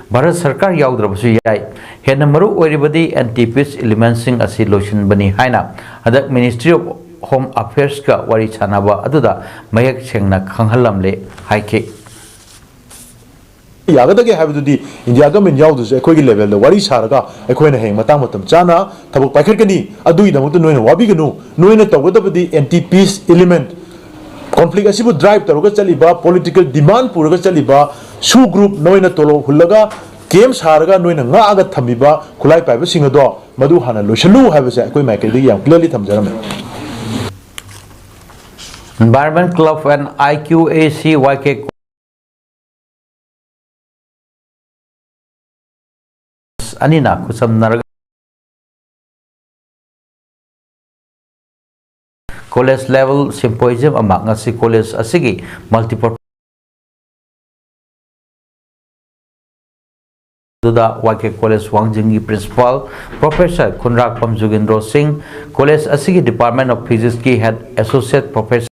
ꯚꯥꯔꯠ ꯁꯔꯀꯥꯔ ꯌꯥꯎꯗ꯭ꯔꯕꯁꯨ ꯌꯥꯏ꯫ ꯍꯦꯟꯅ ꯃꯔꯨ ꯑꯣꯏꯔꯤꯕꯗꯤ anti peace elementꯁꯤꯡ ꯑꯁꯤ ꯂꯣꯏꯁꯤꯟꯕꯅꯤ ꯍꯥꯏꯅ ꯍꯟꯗꯛ Ministry of Home Affairsꯀ ꯋꯥꯔꯤ ꯁꯥꯟꯅꯕ ꯑꯗꯨꯗ ꯃꯌꯦꯛ ꯁꯦꯡꯅ ꯈꯪꯍꯜꯂꯝꯂꯦ ꯍꯥꯏꯈꯤ꯫ ꯌꯥꯒꯗꯒꯦ ꯍꯥꯏꯕꯗꯨꯗꯤ ꯏꯟꯗꯤꯌꯥ ꯒꯃꯦꯟ ꯌꯥꯎꯗ꯭ꯔꯁꯨ ꯑꯩꯈꯣꯏꯒꯤ ꯂꯦꯚꯦꯜꯗ ꯋꯥꯔꯤ ꯁꯥꯔꯒ ꯑꯩꯈꯣꯏꯅ ꯍꯌꯦꯡ ꯃꯇꯥꯡ ꯃꯇꯝ ꯆꯥꯅ ꯊꯕꯛ ꯄꯥꯏꯈꯠꯀꯅꯤ꯫ ꯑꯗꯨꯒꯤꯗꯃꯛꯇ ꯅꯣꯏꯅ ꯋꯥꯕꯤꯒꯅꯨ꯫ ꯅꯣꯏꯅ ꯇꯧꯒꯗꯕꯗꯤ anti peace element, conflict ꯑꯁꯤꯕꯨ drive ꯇꯧꯔꯒ ꯆꯠꯂꯤꯕ, political demand ꯄꯨꯔꯒ ꯆꯠꯂꯤꯕ SoO group, ꯅꯣꯏꯅ ꯇꯣꯂꯣꯞ ꯍꯨꯜꯂꯒ camp ꯁꯥꯔꯒ ꯅꯣꯏꯅ ꯉꯥꯛꯑꯒ ꯊꯝꯃꯤꯕ ꯈꯨꯠꯂꯥꯏ ꯄꯥꯏꯕꯁꯤꯡ ꯑꯗꯣ ꯃꯗꯨ ꯍꯥꯟꯅ ꯂꯣꯏꯁꯤꯜꯂꯨ ꯍꯥꯏꯕꯁꯦ ꯑꯩꯈꯣꯏ ꯃꯥꯏꯀꯩꯗꯒꯤ ꯌꯥꯝ clearly ꯊꯝꯖꯔꯝꯃꯦ꯫ Environment Club and I Q A C Y K ꯑꯅꯤꯅ ꯈꯨꯠꯁꯝꯅꯔꯒ college level symposium ꯑꯃ ꯉꯁꯤ college ꯑꯁꯤꯒꯤ multipurpose ꯑꯗꯨꯗ Y K College ꯋꯥꯡꯖꯤꯡꯒꯤ Principal Professor ꯈꯨꯟꯗ꯭ꯔꯥꯛꯄꯝ ꯖꯨꯒꯦꯟꯗ꯭ꯔꯣ ꯁꯤꯡ, college ꯑꯁꯤꯒꯤ Department of Physicsꯀꯤ Head Associate Professor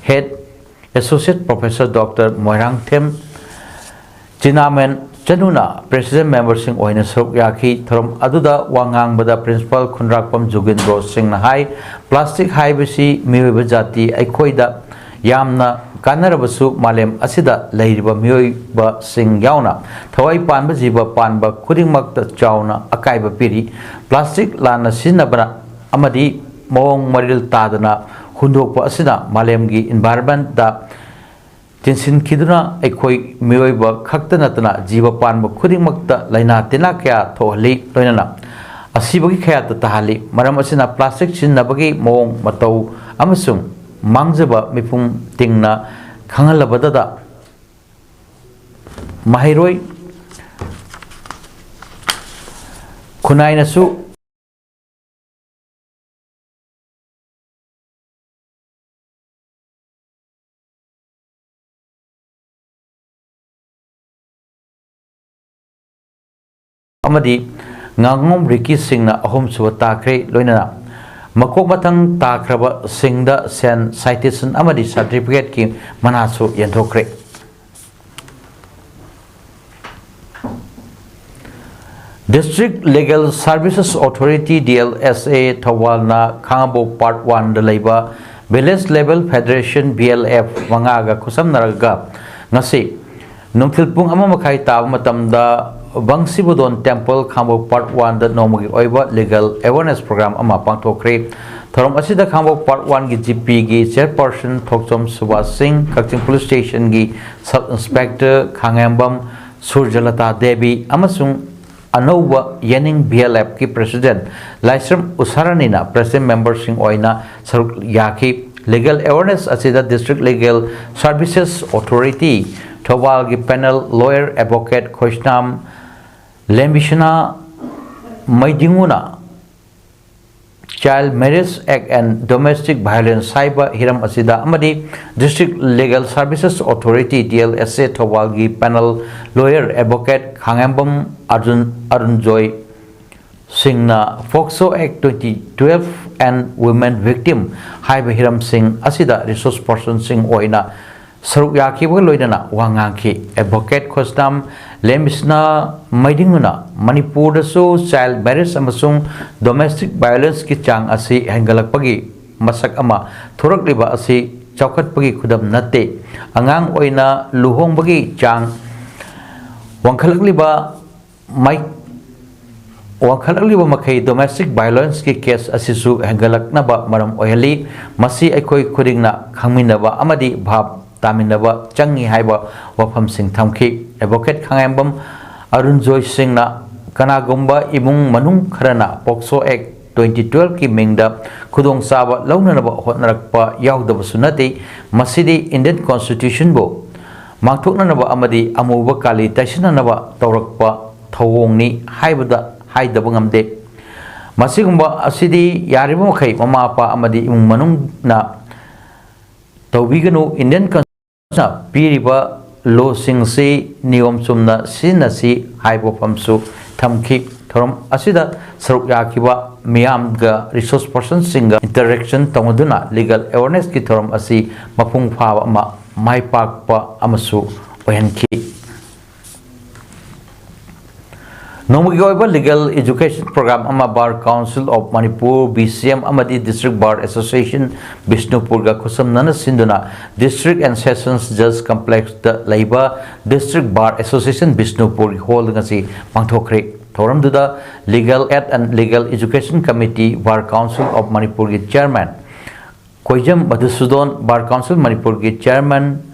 Head Associate Professor Doctor Moirangthem ꯆꯤꯅꯥꯃꯦꯟ ꯆꯅꯨꯅ President memberꯁꯤꯡ ꯑꯣꯏꯅ ꯁꯔꯨꯛ ꯌꯥꯈꯤ꯫ ꯊꯧꯔꯝ ꯑꯗꯨꯗ ꯋꯥ ꯉꯥꯡꯕꯗ Principal ꯈꯨꯟꯗ꯭ꯔꯥꯛꯄꯝ ꯖꯨꯒꯦꯟꯗ꯭ꯔꯣ ꯁꯤꯡꯅ ꯍꯥꯏ, plastic ꯍꯥꯏꯕꯁꯤ ꯃꯤꯑꯣꯏꯕ ꯖꯥꯇꯤ ꯑꯩꯈꯣꯏꯗ ꯌꯥꯝꯅ ꯀꯥꯟꯅꯔꯕꯁꯨ ꯃꯥꯂꯦꯝ ꯑꯁꯤꯗ ꯂꯩꯔꯤꯕ ꯃꯤꯑꯣꯏꯕꯁꯤꯡ ꯌꯥꯎꯅ ꯊꯋꯥꯏ ꯄꯥꯟꯕ ꯖꯤꯕ ꯄꯥꯟꯕ ꯈꯨꯗꯤꯡꯃꯛꯇ ꯆꯥꯎꯅ ꯑꯀꯥꯏꯕ ꯄꯤꯔꯤ꯫ Plastic ꯂꯥꯟꯅ ꯁꯤꯖꯤꯟꯅꯕꯅ ꯑꯃꯗꯤ ꯃꯑꯣꯡ ꯃꯔꯤꯜ ꯇꯥꯗꯅ ꯍꯨꯟꯗꯣꯛꯄ ꯑꯁꯤꯅ ꯃꯥꯂꯦꯝꯒꯤ environmentꯇ ꯇꯤꯟꯁꯤꯟꯈꯤꯗꯨꯅ ꯑꯩꯈꯣꯏ ꯃꯤꯑꯣꯏꯕ ꯈꯛꯇ ꯅꯠꯇꯅ ꯖꯤꯕ ꯄꯥꯟꯕ ꯈꯨꯗꯤꯡꯃꯛꯇ ꯂꯥꯏꯅꯥ ꯇꯤꯟꯅꯥ ꯀꯌꯥ ꯊꯣꯛꯍꯜꯂꯤ, ꯂꯣꯏꯅꯅ ꯑꯁꯤꯕꯒꯤ ꯀꯌꯥꯠꯇ ꯇꯥꯍꯜꯂꯤ꯫ ꯃꯔꯝ ꯑꯁꯤꯅ plastic ꯁꯤꯖꯤꯟꯅꯕꯒꯤ ꯃꯑꯣꯡ ꯃꯇꯧ ꯑꯃꯁꯨꯡ ꯃꯥꯡꯖꯕ ꯃꯤꯄꯨꯝ ꯇꯤꯡꯅ ꯈꯪꯍꯜꯂꯕꯗꯗ ꯃꯍꯩꯔꯣꯏ ꯈꯨꯟꯅꯥꯏꯅꯁꯨ ꯑꯃꯗꯤ ꯉꯥꯉꯣꯝ ꯔꯤꯀꯤ ꯁꯤꯡꯅ ꯑꯍꯨꯝꯁꯨꯕ ꯇꯥꯈ꯭ꯔꯦ꯫ ꯂꯣꯏꯅꯅ ꯃꯀꯣꯛ ꯃꯊꯪ ꯇꯥꯈ꯭ꯔꯕꯁꯤꯡꯗ ꯁꯦꯟ, ꯁꯥꯏꯇꯦꯁꯟ ꯑꯃꯗꯤ ꯁꯥꯔꯇꯤꯐꯤꯀꯦꯠꯀꯤ ꯃꯅꯥꯁꯨ ꯌꯦꯟꯊꯣꯛꯈ꯭ꯔꯦ꯫ District Legal Services Authority, D L S A, ꯊꯧꯕꯥꯜꯅ Khangabok Part One ꯗ ꯂꯩꯕ Village Level Federation, V L F, ꯃꯉꯥꯒ ꯈꯨꯠꯁꯝꯅꯔꯒ ꯉꯁꯤ ꯅꯨꯡꯊꯤꯜ ꯄꯨꯡ ꯑꯃ ꯃꯈꯥꯏ ꯇꯥꯕ ꯃꯇꯝꯗ ꯕꯪꯁꯤꯕꯣꯗꯣꯟ Temple, ꯈꯥꯉꯕꯣꯛ Part One ꯗ ꯅꯣꯡꯃꯒꯤ ꯑꯣꯏꯕ Legal Awareness Program ꯑꯃ ꯄꯥꯡꯊꯣꯛꯈ꯭ꯔꯦ꯫ ꯊꯧꯔꯝ ꯑꯁꯤꯗ ꯈꯥꯉꯕꯣꯛ Part One ꯒꯤ G P ꯒꯤ Chairperson ꯊꯣꯛꯆꯣꯝ ꯁꯨꯕꯥꯁ ꯁꯤꯡ, ꯀꯛꯆꯤꯡ Police Station ꯒꯤ Sub Inspector ꯈꯥꯉꯦꯝꯕꯝ ꯁꯨꯔꯖꯂꯇꯥ ꯗꯦꯕꯤ ꯑꯃꯁꯨꯡ ꯑꯅꯧꯕ ꯌꯦꯅꯤꯡ V L F ꯀꯤ President ꯂꯥꯏꯁ꯭ꯔꯝ ꯎꯁꯥꯔꯥꯅꯤꯅ President memberꯁꯤꯡ ꯑꯣꯏꯅ ꯁꯔꯨꯛ ꯌꯥꯈꯤ꯫ Legal awareness ꯑꯁꯤꯗ District Legal Services Authority ꯊꯧꯕꯥꯜꯒꯤ panel lawyer Advocate ꯈꯣꯏꯁꯅꯥꯝ ꯂꯦꯝꯕꯤꯁꯅꯥ ꯃꯩꯗꯤꯡꯉꯨꯅ Child Marriage Act and Domestic Violence ꯍꯥꯏꯕ ꯍꯤꯔꯝ ꯑꯁꯤꯗ ꯑꯃꯗꯤ District Legal Services Authority, D L S A, ꯊꯧꯕꯥꯜꯒꯤ panel lawyer Advocate ꯈꯥꯉꯦꯝꯕꯝ Arjun, ꯑꯔꯨꯟꯖꯣꯏ ꯁꯤꯡꯅ POCSO Act twenty twelve and Women Victim ꯍꯥꯏꯕ ꯍꯤꯔꯝꯁꯤꯡ ꯑꯁꯤꯗ resource personꯁꯤꯡ ꯑꯣꯏꯅ ꯁꯔꯨꯛ ꯌꯥꯈꯤꯕꯒ ꯂꯣꯏꯅꯅ ꯋꯥ ꯉꯥꯡꯈꯤ꯫ Advocate ꯈꯣꯁꯅꯥꯝ ꯂꯦꯝꯕꯤꯁꯅꯥ ꯃꯩꯗꯤꯡꯉꯨꯅ ꯃꯅꯤꯄꯨꯔꯗꯁꯨ child marriage ꯑꯃꯁꯨꯡ domestic violenceꯀꯤ ꯆꯥꯡ ꯑꯁꯤ ꯍꯦꯟꯒꯠꯂꯛꯄꯒꯤ ꯃꯁꯛ ꯑꯃ ꯊꯣꯔꯛꯂꯤꯕ ꯑꯁꯤ ꯆꯥꯎꯈꯠꯄꯒꯤ ꯈꯨꯗꯝ ꯅꯠꯇꯦ꯫ ꯑꯉꯥꯡ ꯑꯣꯏꯅ ꯂꯨꯍꯣꯡꯕꯒꯤ ꯆꯥꯡ ꯋꯥꯡꯈꯠꯂꯛꯂꯤꯕ ꯃꯥꯏ-, ꯋꯥꯡꯈꯠꯂꯛꯂꯤꯕ ꯃꯈꯩ domestic violenceꯀꯤ case ꯑꯁꯤꯁꯨ ꯍꯦꯟꯒꯠꯂꯛꯅꯕ ꯃꯔꯝ ꯑꯣꯏꯍꯜꯂꯤ꯫ ꯃꯁꯤ ꯑꯩꯈꯣꯏ ꯈꯨꯗꯤꯡꯅ ꯈꯪꯃꯤꯟꯅꯕ ꯑꯃꯗꯤ ꯚꯥꯞ ꯇꯥꯃꯤꯟꯅꯕ ꯆꯪꯏ ꯍꯥꯏꯕ ꯋꯥꯐꯝꯁꯤꯡ ꯊꯝꯈꯤ꯫ Advocate ꯈꯥꯉꯦꯝꯕꯝ ꯑꯔꯨꯟꯖꯣꯏ ꯁꯤꯡꯅ ꯀꯅꯥꯒꯨꯝꯕ ꯏꯃꯨꯡ ꯃꯅꯨꯡ ꯈꯔꯅ POCSO Act twenty twelveꯀꯤ ꯃꯤꯡꯗ ꯈꯨꯗꯣꯡꯆꯥꯕ ꯂꯧꯅꯅꯕ ꯍꯣꯠꯅꯔꯛꯄ ꯌꯥꯎꯗꯕꯁꯨ ꯅꯠꯇꯦ꯫ ꯃꯁꯤꯗꯤ Indian Constitutionꯕꯨ ꯃꯥꯡꯊꯣꯛꯅꯅꯕ ꯑꯃꯗꯤ ꯑꯃꯨꯕ ꯀꯥꯂꯤ ꯇꯩꯁꯤꯟꯅꯅꯕ ꯇꯧꯔꯛꯄ ꯊꯧꯑꯣꯡꯅꯤ ꯍꯥꯏꯕꯗ ꯍꯥꯏꯗꯕ ꯉꯝꯗꯦ꯫ ꯃꯁꯤꯒꯨꯝꯕ ꯑꯁꯤꯗꯤ ꯌꯥꯔꯤꯕ ꯃꯈꯩ ꯃꯃꯥ ꯃꯄꯥ ꯑꯃꯗꯤ ꯏꯃꯨꯡ ꯃꯅꯨꯡꯅ ꯇꯧꯕꯤꯒꯅꯨ꯫ Indian Constitutionꯅ ꯄꯤꯔꯤꯕ lawꯁꯤꯡꯁꯤ ꯅꯤꯌꯣꯝ ꯆꯨꯝꯅ ꯁꯤꯖꯤꯟꯅꯁꯤ ꯍꯥꯏꯕ ꯋꯥꯐꯝꯁꯨ ꯊꯝꯈꯤ꯫ ꯊꯧꯔꯝ ꯑꯁꯤꯗ ꯁꯔꯨꯛ ꯌꯥꯈꯤꯕ ꯃꯤꯌꯥꯝꯒ resource personꯁꯤꯡꯒ interaction ꯇꯧꯅꯗꯨꯅ legal awarenessꯀꯤ ꯊꯧꯔꯝ ꯑꯁꯤ ꯃꯄꯨꯡ ꯐꯥꯕ ꯑꯃ ꯃꯥꯏ ꯄꯥꯛꯄ ꯑꯃꯁꯨ ꯑꯣꯏꯍꯟꯈꯤ꯫ ꯅꯣꯡꯃꯒꯤ ꯑꯣꯏꯕ legal education program ꯑꯃ Bar Council of Manipur, B C M, ꯑꯃꯗꯤ District Bar Association ꯕꯤꯁꯅꯨꯄꯨꯔꯒ ꯈꯨꯠꯁꯝꯅꯅ ꯁꯤꯟꯗꯨꯅ District and Sessions Judge Complexꯇ ꯂꯩꯕ District Bar Association ꯕꯤꯁꯅꯨꯄꯨꯔꯒꯤ ꯍꯣꯜꯗ ꯉꯁꯤ ꯄꯥꯡꯊꯣꯛꯈ꯭ꯔꯦ꯫ ꯊꯧꯔꯝꯗꯨꯗ Legal Aid and Legal Education Committee, Bar Council of ꯃꯅꯤꯄꯨꯔꯒꯤ chairman Koijam Madhusudan, Bar Council ꯃꯅꯤꯄꯨꯔꯒꯤ chairman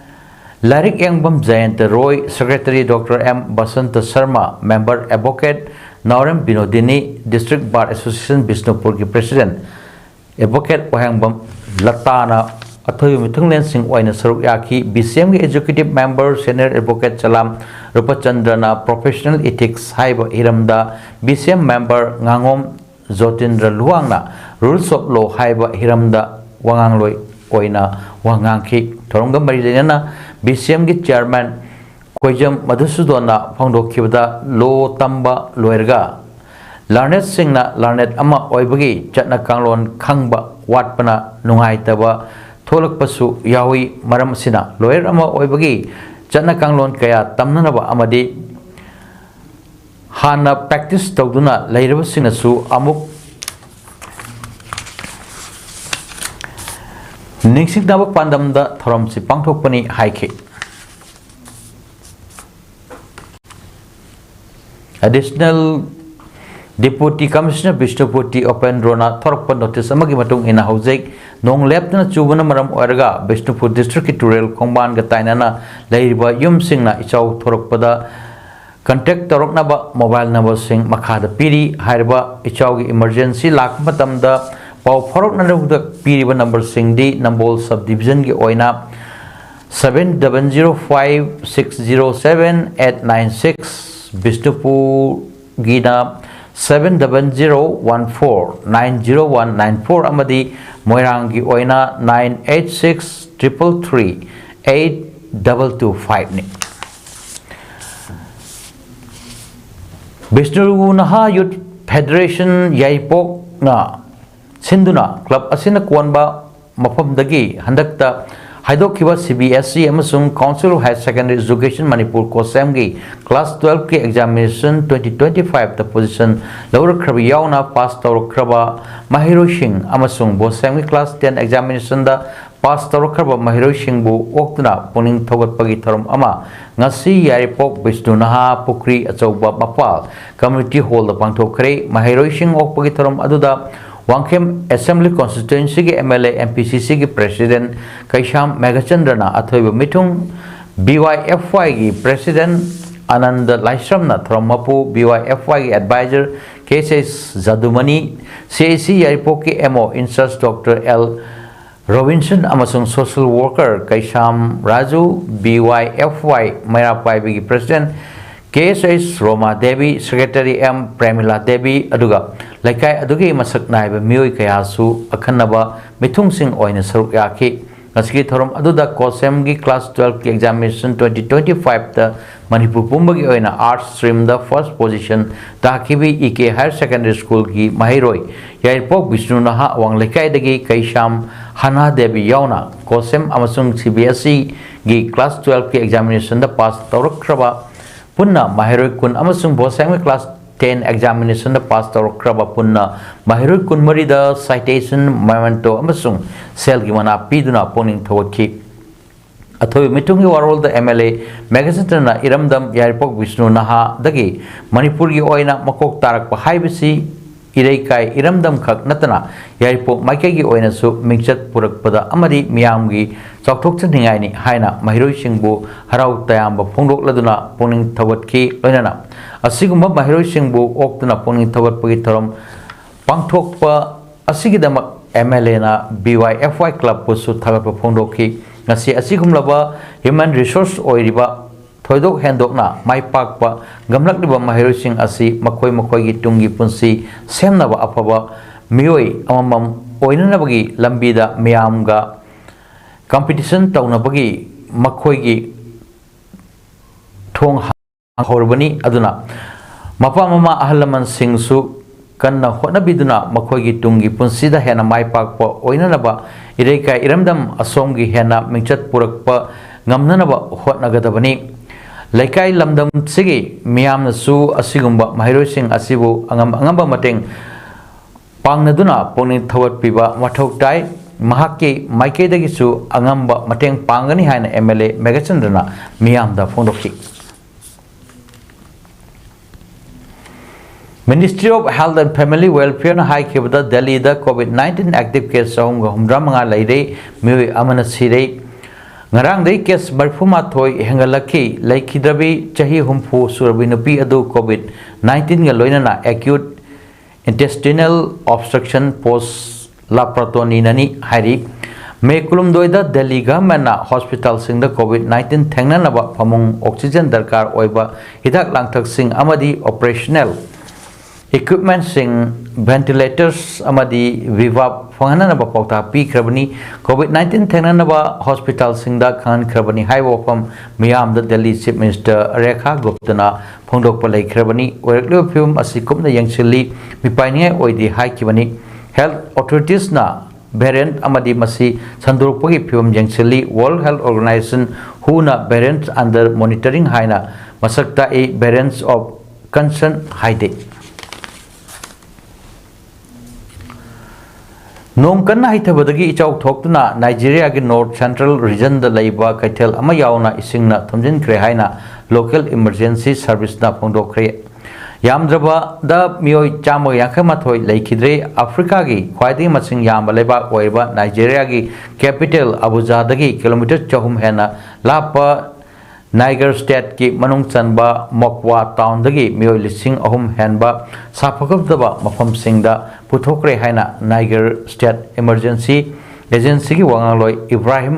Lairik Yengbam Jayanta Roy, secretary doctor M Basanta Sharma, member advocate Naorem Binodini, District Bar Association ꯕꯤꯁꯅꯨꯄꯨꯔꯒꯤ president advocate Wahengbam ꯂꯇꯥꯅ ꯑꯊꯣꯏꯕ ꯃꯤꯊꯨꯡꯂꯦꯟꯁꯤꯡ ꯑꯣꯏꯅ ꯁꯔꯨꯛ ꯌꯥꯈꯤ꯫ ꯕꯤ ꯁꯤ ꯑꯦꯝꯒꯤ executive member senior advocate Chalam ꯔꯨꯄꯆꯟꯗ꯭ꯔꯅ professional ethics ꯍꯥꯏꯕ ꯍꯤꯔꯝꯗ ꯕꯤ ꯁꯤ ꯑꯦꯝ ꯃꯦꯝꯕꯔ ꯉꯥꯉꯣꯝ ꯖꯣꯇꯤꯟꯗ꯭ꯔ ꯂꯨꯋꯥꯡꯅ Rules of Law ꯍꯥꯏꯕ ꯍꯤꯔꯝꯗ ꯋꯥꯉꯥꯡꯂꯣꯏ ꯑꯣꯏꯅ ꯋꯥ ꯉꯥꯡꯈꯤ꯫ ꯊꯧꯔꯝꯒ ꯃꯔꯤ ꯂꯩꯅꯅ ꯕꯤ ꯁꯤ ꯑꯦꯝꯒꯤ ꯆꯤꯌꯔꯃꯦꯟ ꯀꯣꯏꯖꯝ ꯃꯙꯨꯁꯨꯗꯣꯟꯅ ꯐꯣꯡꯗꯣꯛꯈꯤꯕꯗ, ꯂꯣ ꯇꯝꯕ ꯂꯣꯏꯔꯒ ꯂꯥꯔꯅꯦꯠꯁꯤꯡꯅ ꯂꯥꯔꯅꯦꯠ ꯑꯃ ꯑꯣꯏꯕꯒꯤ ꯆꯠꯅ ꯀꯥꯡꯂꯣꯟ ꯈꯪꯕ ꯋꯥꯠꯄꯅ ꯅꯨꯡꯉꯥꯏꯇꯕ ꯊꯣꯛꯂꯛꯄꯁꯨ ꯌꯥꯎꯏ꯫ ꯃꯔꯝ ꯑꯁꯤꯅ ꯂꯣꯌꯔ ꯑꯃ ꯑꯣꯏꯕꯒꯤ ꯆꯠꯅ ꯀꯥꯡꯂꯣꯟ ꯀꯌꯥ ꯇꯝꯅꯅꯕ ꯑꯃꯗꯤ ꯍꯥꯟꯅ ꯄ꯭ꯔꯦꯛꯇꯤꯁ ꯇꯧꯗꯨꯅ ꯂꯩꯔꯕꯁꯤꯡꯅꯁꯨ ꯑꯃꯨꯛ ꯅꯤꯡꯁꯤꯡꯅꯕ ꯄꯥꯟꯗꯝꯗ ꯊꯧꯔꯝꯁꯤ ꯄꯥꯡꯊꯣꯛꯄꯅꯤ ꯍꯥꯏꯈꯤ꯫ Additional deputy commissioner Bishnupur T ꯎꯄꯦꯟꯗ꯭ꯔꯣꯅ ꯊꯣꯔꯛꯄ ꯅꯣꯇꯤꯁ ꯑꯃꯒꯤ ꯃꯇꯨꯡ ꯏꯟꯅ, ꯍꯧꯖꯤꯛ ꯅꯣꯡ ꯂꯦꯞꯇꯅ ꯆꯨꯕꯅ ꯃꯔꯝ ꯑꯣꯏꯔꯒ ꯕꯤꯁꯅꯨꯄꯨꯔ ꯗꯤꯁꯇ꯭ꯔꯤꯛꯀꯤ ꯇꯨꯔꯦꯜ ꯈꯣꯡꯕꯥꯟꯒ ꯇꯥꯏꯅꯅ ꯂꯩꯔꯤꯕ ꯌꯨꯝꯁꯤꯡꯅ ꯏꯆꯥꯎ ꯊꯣꯔꯛꯄꯗ ꯀꯟꯇꯦꯛ ꯇꯧꯔꯛꯅꯕ ꯃꯣꯕꯥꯏꯜ ꯅꯝꯕꯔꯁꯤꯡ ꯃꯈꯥꯗ ꯄꯤꯔꯤ꯫ ꯍꯥꯏꯔꯤꯕ ꯏꯆꯥꯎꯒꯤ ꯏꯃꯔꯖꯦꯟꯁꯤ ꯂꯥꯛꯄ ꯃꯇꯝꯗ ꯄꯥꯎ ꯐꯥꯎꯔꯛꯅꯕꯗ ꯄꯤꯔꯤꯕ ꯅꯝꯕꯔꯁꯤꯡꯗꯤ ꯅꯝꯕꯣꯜ ꯁꯕ ꯗꯤꯕꯤꯖꯟꯒꯤ ꯑꯣꯏꯅ seven double zero five six zero seven eight nine six, ꯕꯤꯁꯅꯨꯄꯨꯔꯒꯤꯅ seven double zero one four nine zero one nine four ꯑꯃꯗꯤ ꯃꯣꯏꯔꯥꯡꯒꯤ ꯑꯣꯏꯅ nine eight six triple three eight double two five ꯅꯤ꯫ ꯕꯤꯁꯅꯨ ꯅꯍꯥ ꯌꯨꯠ ꯐꯦꯗꯔꯦꯁꯟ ꯌꯥꯏꯔꯤꯄꯣꯛꯅ ꯁꯤꯟꯗꯨꯅ club ꯑꯁꯤꯅ ꯀꯣꯟꯕ ꯃꯐꯝꯗꯒꯤ ꯍꯟꯗꯛꯇ ꯍꯥꯏꯗꯣꯛꯈꯤꯕ ꯁꯤ ꯕꯤ ꯑꯦꯁ ꯏ ꯑꯃꯁꯨꯡ Council of Higher Secondary Education Manipur, ꯀꯣꯁꯦꯝꯒꯤ class twelve ꯀꯤ examination twenty twenty five ꯇ position ꯂꯧꯔꯛꯈ꯭ꯔꯕ ꯌꯥꯎꯅ pass ꯇꯧꯔꯛꯈ꯭ꯔꯕ ꯃꯍꯩꯔꯣꯏꯁꯤꯡ ꯑꯃꯁꯨꯡ ꯕꯣꯁꯦꯝꯒꯤ class ten examination ꯗ pass ꯇꯧꯔꯛꯈ꯭ꯔꯕ ꯃꯍꯩꯔꯣꯏꯁꯤꯡꯕꯨ ꯑꯣꯛꯇꯨꯅ ꯄꯨꯛꯅꯤꯡ ꯊꯧꯒꯠꯄꯒꯤ ꯊꯧꯔꯝ ꯑꯃ ꯉꯁꯤ ꯌꯥꯏꯔꯤꯄꯣꯛ ꯕꯤꯁꯅꯨ ꯅꯍꯥ ꯄꯨꯈ꯭ꯔꯤ ꯑꯆꯧꯕ ꯃꯄꯥꯜ community hall ꯗ ꯄꯥꯡꯊꯣꯛꯈ꯭ꯔꯦ꯫ ꯃꯍꯩꯔꯣꯏꯁꯤꯡ ꯑꯣꯛꯄꯒꯤ ꯊꯧꯔꯝ ꯑꯗꯨꯗ ꯋꯥꯡꯈꯦꯝ Assembly Constituency ꯒꯤ M L A, M P C C ꯒꯤ President ꯀꯩꯁꯥꯝ ꯃꯦꯘꯆꯟꯗ꯭ꯔꯅ ꯑꯊꯣꯏꯕ ꯃꯤꯊꯨꯡ, B Y F Y ꯒꯤ President ꯑꯅꯟꯗ ꯂꯥꯏꯁ꯭ꯔꯝꯅ ꯊꯧꯔꯝ ꯃꯄꯨ, B Y F Y ꯒꯤ Advisor K S H ꯖꯥꯗꯨꯃꯅꯤ, C I C ꯌꯥꯏꯔꯤꯄꯣꯛꯀꯤ M O in charge Doctor L Robinson ꯑꯃꯁꯨꯡ social worker Keisham Raju, B Y F Y ꯃꯩꯔꯥ ꯄꯥꯏꯕꯤꯒꯤ President K S H Roma Devi, Secretary M Premila Devi, ꯑꯗꯨꯒ ꯂꯩꯀꯥꯏ ꯑꯗꯨꯒꯤ ꯃꯁꯛ ꯅꯥꯏꯕ ꯃꯤꯑꯣꯏ ꯀꯌꯥꯁꯨ ꯑꯈꯟꯅꯕ ꯃꯤꯊꯨꯡꯁꯤꯡ ꯑꯣꯏꯅ ꯁꯔꯨꯛ ꯌꯥꯈꯤ꯫ ꯉꯁꯤꯒꯤ ꯊꯧꯔꯝ ꯑꯗꯨꯗ ꯀꯣꯁꯦꯝꯒꯤ class twelve ꯀꯤ examination twenty twenty five ꯇ ꯃꯅꯤꯄꯨꯔ ꯄꯨꯝꯕꯒꯤ ꯑꯣꯏꯅ Arts stream ꯗ first position ꯇꯥꯈꯤꯕꯤ E K Higher Secondary School ꯒꯤ ꯃꯍꯩꯔꯣꯏ ꯌꯥꯏꯔꯤꯄꯣꯛ ꯕꯤꯁꯅꯨ ꯅꯍꯥ ꯑꯋꯥꯡ ꯂꯩꯀꯥꯏꯗꯒꯤ ꯀꯩꯁꯥꯝ ꯍꯅꯥ ꯗꯦꯕꯤ ꯌꯥꯎꯅ ꯀꯣꯁꯦꯝ ꯑꯃꯁꯨꯡ C B S E ꯒꯤ class twelve ꯀꯤ examination ꯗ pass ꯇꯧꯔꯛꯈ꯭ꯔꯕ ꯄꯨꯟꯅ ꯃꯍꯩꯔꯣꯏ ꯀꯨꯟ ꯑꯃꯁꯨꯡ ꯕꯣꯁꯦꯝꯒꯤ class ten examination ꯗ pass ꯇꯧꯔꯛꯈ꯭ꯔꯕ ꯄꯨꯟꯅ ꯃꯍꯩꯔꯣꯏ ꯀꯨꯟꯃꯔꯤꯗ citation, memento ꯑꯃꯁꯨꯡ ꯁꯦꯜꯒꯤ ꯃꯅꯥ ꯄꯤꯗꯨꯅ ꯄꯨꯛꯅꯤꯡ ꯊꯧꯒꯠꯈꯤ꯫ ꯑꯊꯣꯏꯕ ꯃꯤꯊꯨꯡꯒꯤ ꯋꯥꯔꯣꯜꯗ M L A ꯃꯦꯘꯆꯟꯗ꯭ꯔꯅ ꯏꯔꯝꯗꯝ ꯌꯥꯏꯔꯤꯄꯣꯛ ꯕꯤꯁꯅꯨ ꯅꯍꯥꯗꯒꯤ ꯃꯅꯤꯄꯨꯔꯒꯤ ꯑꯣꯏꯅ ꯃꯀꯣꯛ ꯇꯥꯔꯛꯄ ꯍꯥꯏꯕꯁꯤ ꯏꯔꯩꯀꯥꯏ ꯏꯔꯝꯗꯝ ꯈꯛ ꯅꯠꯇꯅ ꯌꯥꯏꯔꯤꯄꯣꯛ ꯃꯥꯏꯀꯩꯒꯤ ꯑꯣꯏꯅꯁꯨ ꯃꯤꯡꯆꯠ ꯄꯨꯔꯛꯄꯗ ꯑꯃꯗꯤ ꯃꯤꯌꯥꯝꯒꯤ ꯆꯥꯎꯊꯣꯛꯆꯅꯤꯡꯉꯥꯏꯅꯤ ꯍꯥꯏꯅ ꯃꯍꯩꯔꯣꯏꯁꯤꯡꯕꯨ ꯍꯔꯥꯎ ꯇꯌꯥꯝꯕ ꯐꯣꯡꯗꯣꯛꯂꯗꯨꯅ ꯄꯨꯛꯅꯤꯡ ꯊꯧꯒꯠꯈꯤ꯫ ꯂꯣꯏꯅꯅ ꯑꯁꯤꯒꯨꯝꯕ ꯃꯍꯩꯔꯣꯏꯁꯤꯡꯕꯨ ꯑꯣꯛꯇꯨꯅ ꯄꯨꯛꯅꯤꯡ ꯊꯧꯒꯠꯄꯒꯤ ꯊꯧꯔꯝ ꯄꯥꯡꯊꯣꯛꯄ ꯑꯁꯤꯒꯤꯗꯃꯛ M L A ꯅ B Y F Y club ꯄꯨꯁꯨ ꯊꯥꯒꯠꯄ ꯐꯣꯡꯗꯣꯛꯈꯤ꯫ ꯉꯁꯤ ꯑꯁꯤꯒꯨꯝꯂꯕ human resource ꯑꯣꯏꯔꯤꯕ ꯊꯣꯏꯗꯣꯛ ꯍꯦꯟꯗꯣꯛꯅ ꯃꯥꯏ ꯄꯥꯛꯄ ꯉꯝꯂꯛꯂꯤꯕ ꯃꯍꯩꯔꯣꯏꯁꯤꯡ ꯑꯁꯤ ꯃꯈꯣꯏ ꯃꯈꯣꯏꯒꯤ ꯇꯨꯡꯒꯤ ꯄꯨꯟꯁꯤ ꯁꯦꯝꯅꯕ ꯑꯐꯕ ꯃꯤꯑꯣꯏ ꯑꯃꯃꯝ ꯑꯣꯏꯅꯅꯕꯒꯤ ꯂꯝꯕꯤꯗ ꯃꯤꯌꯥꯝꯒ competition ꯇꯧꯅꯕꯒꯤ ꯃꯈꯣꯏꯒꯤ ꯊꯣꯡ ꯍꯧꯔꯕꯅꯤ꯫ ꯑꯗꯨꯅ ꯃꯄꯥ ꯃꯃꯥ ꯑꯍꯜ ꯂꯃꯟꯁꯤꯡꯁꯨ ꯀꯟꯅ ꯍꯣꯠꯅꯕꯤꯗꯨꯅ ꯃꯈꯣꯏꯒꯤ ꯇꯨꯡꯒꯤ ꯄꯨꯟꯁꯤꯗ ꯍꯦꯟꯅ ꯃꯥꯏ ꯄꯥꯛꯄ ꯑꯣꯏꯅꯅꯕ ꯏꯔꯩꯀꯥꯏ ꯏꯔꯝꯗꯝ ꯑꯁꯣꯝꯒꯤ ꯍꯦꯟꯅ ꯃꯤꯡꯆꯠ ꯄꯨꯔꯛꯄ ꯉꯝꯅꯅꯕ ꯍꯣꯠꯅꯒꯗꯕꯅꯤ꯫ ꯂꯩꯀꯥꯏ ꯂꯝꯗꯝꯁꯤꯒꯤ ꯃꯤꯌꯥꯝꯅꯁꯨ ꯑꯁꯤꯒꯨꯝꯕ ꯃꯍꯩꯔꯣꯏꯁꯤꯡ ꯑꯁꯤꯕꯨ ꯑꯉꯝ ꯑꯉꯝꯕ ꯃꯇꯦꯡ ꯄꯥꯡꯅꯗꯨꯅ ꯄꯨꯛꯅꯤꯡ ꯊꯧꯒꯠꯄꯤꯕ ꯃꯊꯧ ꯇꯥꯏ꯫ ꯃꯍꯥꯛꯀꯤ ꯃꯥꯏꯀꯩꯗꯒꯤꯁꯨ ꯑꯉꯝꯕ ꯃꯇꯦꯡ ꯄꯥꯡꯒꯅꯤ ꯍꯥꯏꯅ MLA ꯃꯦꯘꯆꯟꯗ꯭ꯔꯅ ꯃꯤꯌꯥꯝꯗ ꯐꯣꯡꯗꯣꯛꯈꯤ꯫ Ministry of Health and Family Welfareꯅ ꯍꯥꯏꯈꯤꯕꯗ ꯗꯦꯜꯂꯤꯗ COVID nineteen active case ꯆꯍꯨꯝꯒ ꯍꯨꯝꯗ꯭ꯔꯥ ꯃꯉꯥ ꯂꯩꯔꯦ, ꯃꯤꯑꯣꯏ ꯑꯃꯅ ꯁꯤꯔꯦ꯫ ꯉꯔꯥꯡꯗꯒꯤ case ꯃꯔꯤꯐꯨ ꯃꯥꯊꯣꯏ ꯍꯦꯟꯒꯠꯂꯛꯈꯤ꯫ ꯂꯩꯈꯤꯗ꯭ꯔꯕꯤ ꯆꯍꯤ ꯍꯨꯝꯐꯨ ꯁꯨꯔꯕꯤ ꯅꯨꯄꯤ ꯑꯗꯨ COVID nineteenꯒ ꯂꯣꯏꯅꯅ acute intestinal obstruction post laparotomeꯅꯤ ꯍꯥꯏꯔꯤ꯫ ꯃꯦ ꯀꯨꯟꯍꯨꯝꯗꯣꯏꯗ ꯗꯦꯜꯂꯤ ꯒꯚꯔꯟꯃꯦꯟꯠꯅ ꯍꯣꯁꯄꯤꯇꯥꯜꯁꯤꯡꯗ COVID nineteen ꯊꯦꯡꯅꯅꯕ ꯐꯃꯨꯡ, oxygen ꯗꯔꯀꯥꯔ ꯑꯣꯏꯕ ꯍꯤꯗꯥꯛ ꯂꯥꯡꯊꯛꯁꯤꯡ ꯑꯃꯗꯤ operational equipmentꯁꯤꯡ, ventilators ꯑꯃꯗꯤ VVAP ꯐꯪꯍꯟꯅꯕ ꯄꯥꯎꯇꯥꯛ ꯄꯤꯈ꯭ꯔꯕꯅꯤ꯫ COVID nineteen ꯊꯦꯡꯅꯅꯕ ꯍꯣꯁꯄꯤꯇꯥꯜꯁꯤꯡꯗ ꯈꯪꯍꯟꯈ꯭ꯔꯕꯅꯤ ꯍꯥꯏꯕ ꯋꯥꯐꯝ ꯃꯤꯌꯥꯝꯗ ꯗꯦꯜꯂꯤ Chief Minister ꯔꯦꯈꯥ ꯒꯨꯞꯇꯅ ꯐꯣꯡꯗꯣꯛꯄ ꯂꯩꯈ꯭ꯔꯕꯅꯤ꯫ ꯑꯣꯏꯔꯛꯂꯤꯕ ꯐꯤꯕꯝ ꯑꯁꯤ ꯀꯨꯞꯅ ꯌꯦꯡꯁꯤꯜꯂꯤ, ꯃꯤꯄꯥꯏꯅꯤꯡꯉꯥꯏ ꯑꯣꯏꯗꯦ ꯍꯥꯏꯈꯤꯕꯅꯤ꯫ Health authoritiesꯅ variant ꯑꯃꯗꯤ ꯃꯁꯤ ꯁꯟꯗꯣꯔꯛꯄꯒꯤ ꯐꯤꯕꯝ ꯌꯦꯡꯁꯤꯜꯂꯤ꯫ World Health Organization, WHOꯅ variants under monitoring ꯍꯥꯏꯅ ꯃꯁꯛ ꯇꯥꯛꯏ, variants of concern ꯍꯥꯏꯗꯦ꯫ ꯅꯣꯡ ꯀꯟꯅ ꯍꯩꯊꯕꯗꯒꯤ ꯏꯆꯥꯎ ꯊꯣꯛꯇꯨꯅ ꯅꯥꯏꯖꯦꯔꯤꯌꯥꯒꯤ North Central Regionꯗ ꯂꯩꯕ ꯀꯩꯊꯦꯜ ꯑꯃ ꯌꯥꯎꯅ ꯏꯁꯤꯡꯅ ꯊꯨꯝꯖꯤꯟꯈ꯭ꯔꯦ ꯍꯥꯏꯅ local emergency serviceꯅ ꯐꯣꯡꯗꯣꯛꯈ꯭ꯔꯦ꯫ ꯌꯥꯝꯗ꯭ꯔꯕꯗ ꯃꯤꯑꯣꯏ ꯆꯥꯝꯃꯒ ꯌꯥꯡꯈꯩ ꯃꯥꯊꯣꯏ ꯂꯩꯈꯤꯗ꯭ꯔꯦ꯫ ꯑꯐ꯭ꯔꯤꯀꯥꯒꯤ ꯈ꯭ꯋꯥꯏꯗꯒꯤ ꯃꯁꯤꯡ ꯌꯥꯝꯕ ꯂꯩꯕꯥꯛ ꯑꯣꯏꯔꯤꯕ ꯅꯥꯏꯖꯦꯔꯤꯌꯥꯒꯤ capital ꯑꯕꯨꯖꯥꯗꯒꯤ kilometre ꯆꯍꯨꯝ ꯍꯦꯟꯅ ꯂꯥꯞꯄ Niger Stateꯀꯤ ꯃꯅꯨꯡ ꯆꯟꯕ ꯃꯣꯛꯋꯥ townꯗꯒꯤ ꯃꯤꯑꯣꯏ ꯂꯤꯁꯤꯡ ꯑꯍꯨꯝ ꯍꯦꯟꯕ ꯁꯥꯐꯒꯗꯕ ꯃꯐꯝꯁꯤꯡꯗ ꯄꯨꯊꯣꯛꯈ꯭ꯔꯦ ꯍꯥꯏꯅ Niger State Emergency Agencyꯒꯤ ꯋꯥꯉꯥꯡꯂꯣꯏ ꯏꯕ꯭ꯔꯥꯍꯤꯝ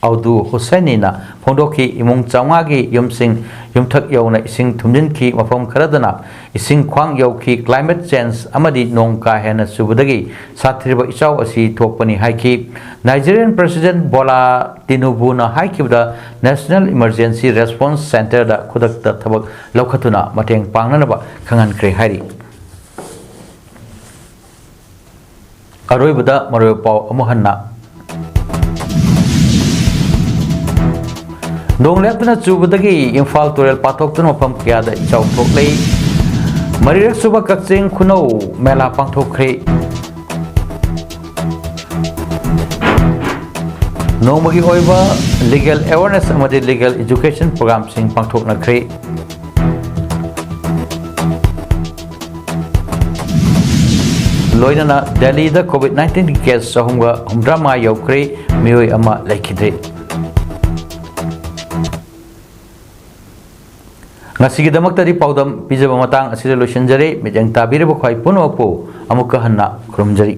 ꯑꯕꯗꯨ ꯍꯨꯁꯦꯅꯤꯅ ꯐꯣꯡꯗꯣꯛꯈꯤ꯫ ꯏꯃꯨꯡ ꯆꯥꯝꯃꯉꯥꯒꯤ ꯌꯨꯝꯁꯤꯡ ꯌꯨꯝꯊꯛ ꯌꯧꯅ ꯏꯁꯤꯡ ꯊꯨꯝꯖꯤꯟꯈꯤ꯫ ꯃꯐꯝ ꯈꯔꯗꯅ ꯏꯁꯤꯡ ꯈ꯭ꯋꯥꯡ ꯌꯧꯈꯤ꯫ Climate change ꯑꯃꯗꯤ ꯅꯣꯡ ꯀꯥ ꯍꯦꯟꯅ ꯆꯨꯕꯗꯒꯤ ꯁꯥꯊꯤꯔꯕ ꯏꯆꯥꯎ ꯑꯁꯤ ꯊꯣꯛꯄꯅꯤ ꯍꯥꯏꯈꯤ꯫ Nigerian President ꯕꯣꯂꯥ ꯇꯤꯅꯨꯕꯨꯅ ꯍꯥꯏꯈꯤꯕꯗ, National Emergency Response Centreꯗ ꯈꯨꯗꯛꯇ ꯊꯕꯛ ꯂꯧꯈꯠꯇꯨꯅ ꯃꯇꯦꯡ ꯄꯥꯡꯅꯅꯕ ꯈꯪꯍꯟꯈ꯭ꯔꯦ ꯍꯥꯏꯔꯤ꯫ ꯑꯔꯣꯏꯕꯗ ꯃꯔꯨꯑꯣꯏꯕ ꯄꯥꯎ ꯑꯃꯨꯛ ꯍꯟꯅ꯫ ꯅꯣꯡ ꯂꯦꯞꯇꯅ ꯆꯨꯕꯗꯒꯤ ꯏꯝꯐꯥꯜ ꯇꯨꯔꯦꯜ ꯄꯥꯊꯣꯛꯇꯨꯅ ꯃꯐꯝ ꯀꯌꯥꯗ ꯏꯆꯥꯎ ꯊꯣꯛꯂꯦ꯫ ꯃꯔꯤꯔꯛ ꯁꯨꯕ ꯀꯛꯆꯤꯡ ꯈꯨꯅꯧ ꯃꯦꯂꯥ ꯄꯥꯡꯊꯣꯛꯈ꯭ꯔꯦ꯫ ꯅꯣꯡꯃꯒꯤ ꯑꯣꯏꯕ legal awareness ꯑꯃꯗꯤ legal education programꯁꯤꯡ ꯄꯥꯡꯊꯣꯛꯅꯈ꯭ꯔꯦ꯫ ꯂꯣꯏꯅꯅ ꯗꯦꯜꯂꯤꯗ COVID nineteen case ꯆꯍꯨꯝꯒ ꯍꯨꯝꯗ꯭ꯔꯥ ꯃꯉꯥ ꯌꯧꯈ꯭ꯔꯦ, ꯃꯤꯑꯣꯏ ꯑꯃ ꯂꯩꯈꯤꯗ꯭ꯔꯦ꯫ ꯉꯁꯤꯒꯤꯗꯃꯛꯇꯗꯤ ꯄꯥꯎꯗꯝ ꯄꯤꯖꯕ ꯃꯇꯥꯡ ꯑꯁꯤꯗ ꯂꯣꯏꯁꯤꯟꯖꯔꯦ꯫ ꯃꯤꯠꯌꯦꯡ ꯇꯥꯕꯤꯔꯤꯕ ꯈ꯭ꯋꯥꯏ ꯄꯨꯝꯅꯃꯛꯄꯨ ꯑꯃꯨꯛꯀ ꯍꯟꯅ ꯈꯨꯔꯨꯝꯖꯔꯤ꯫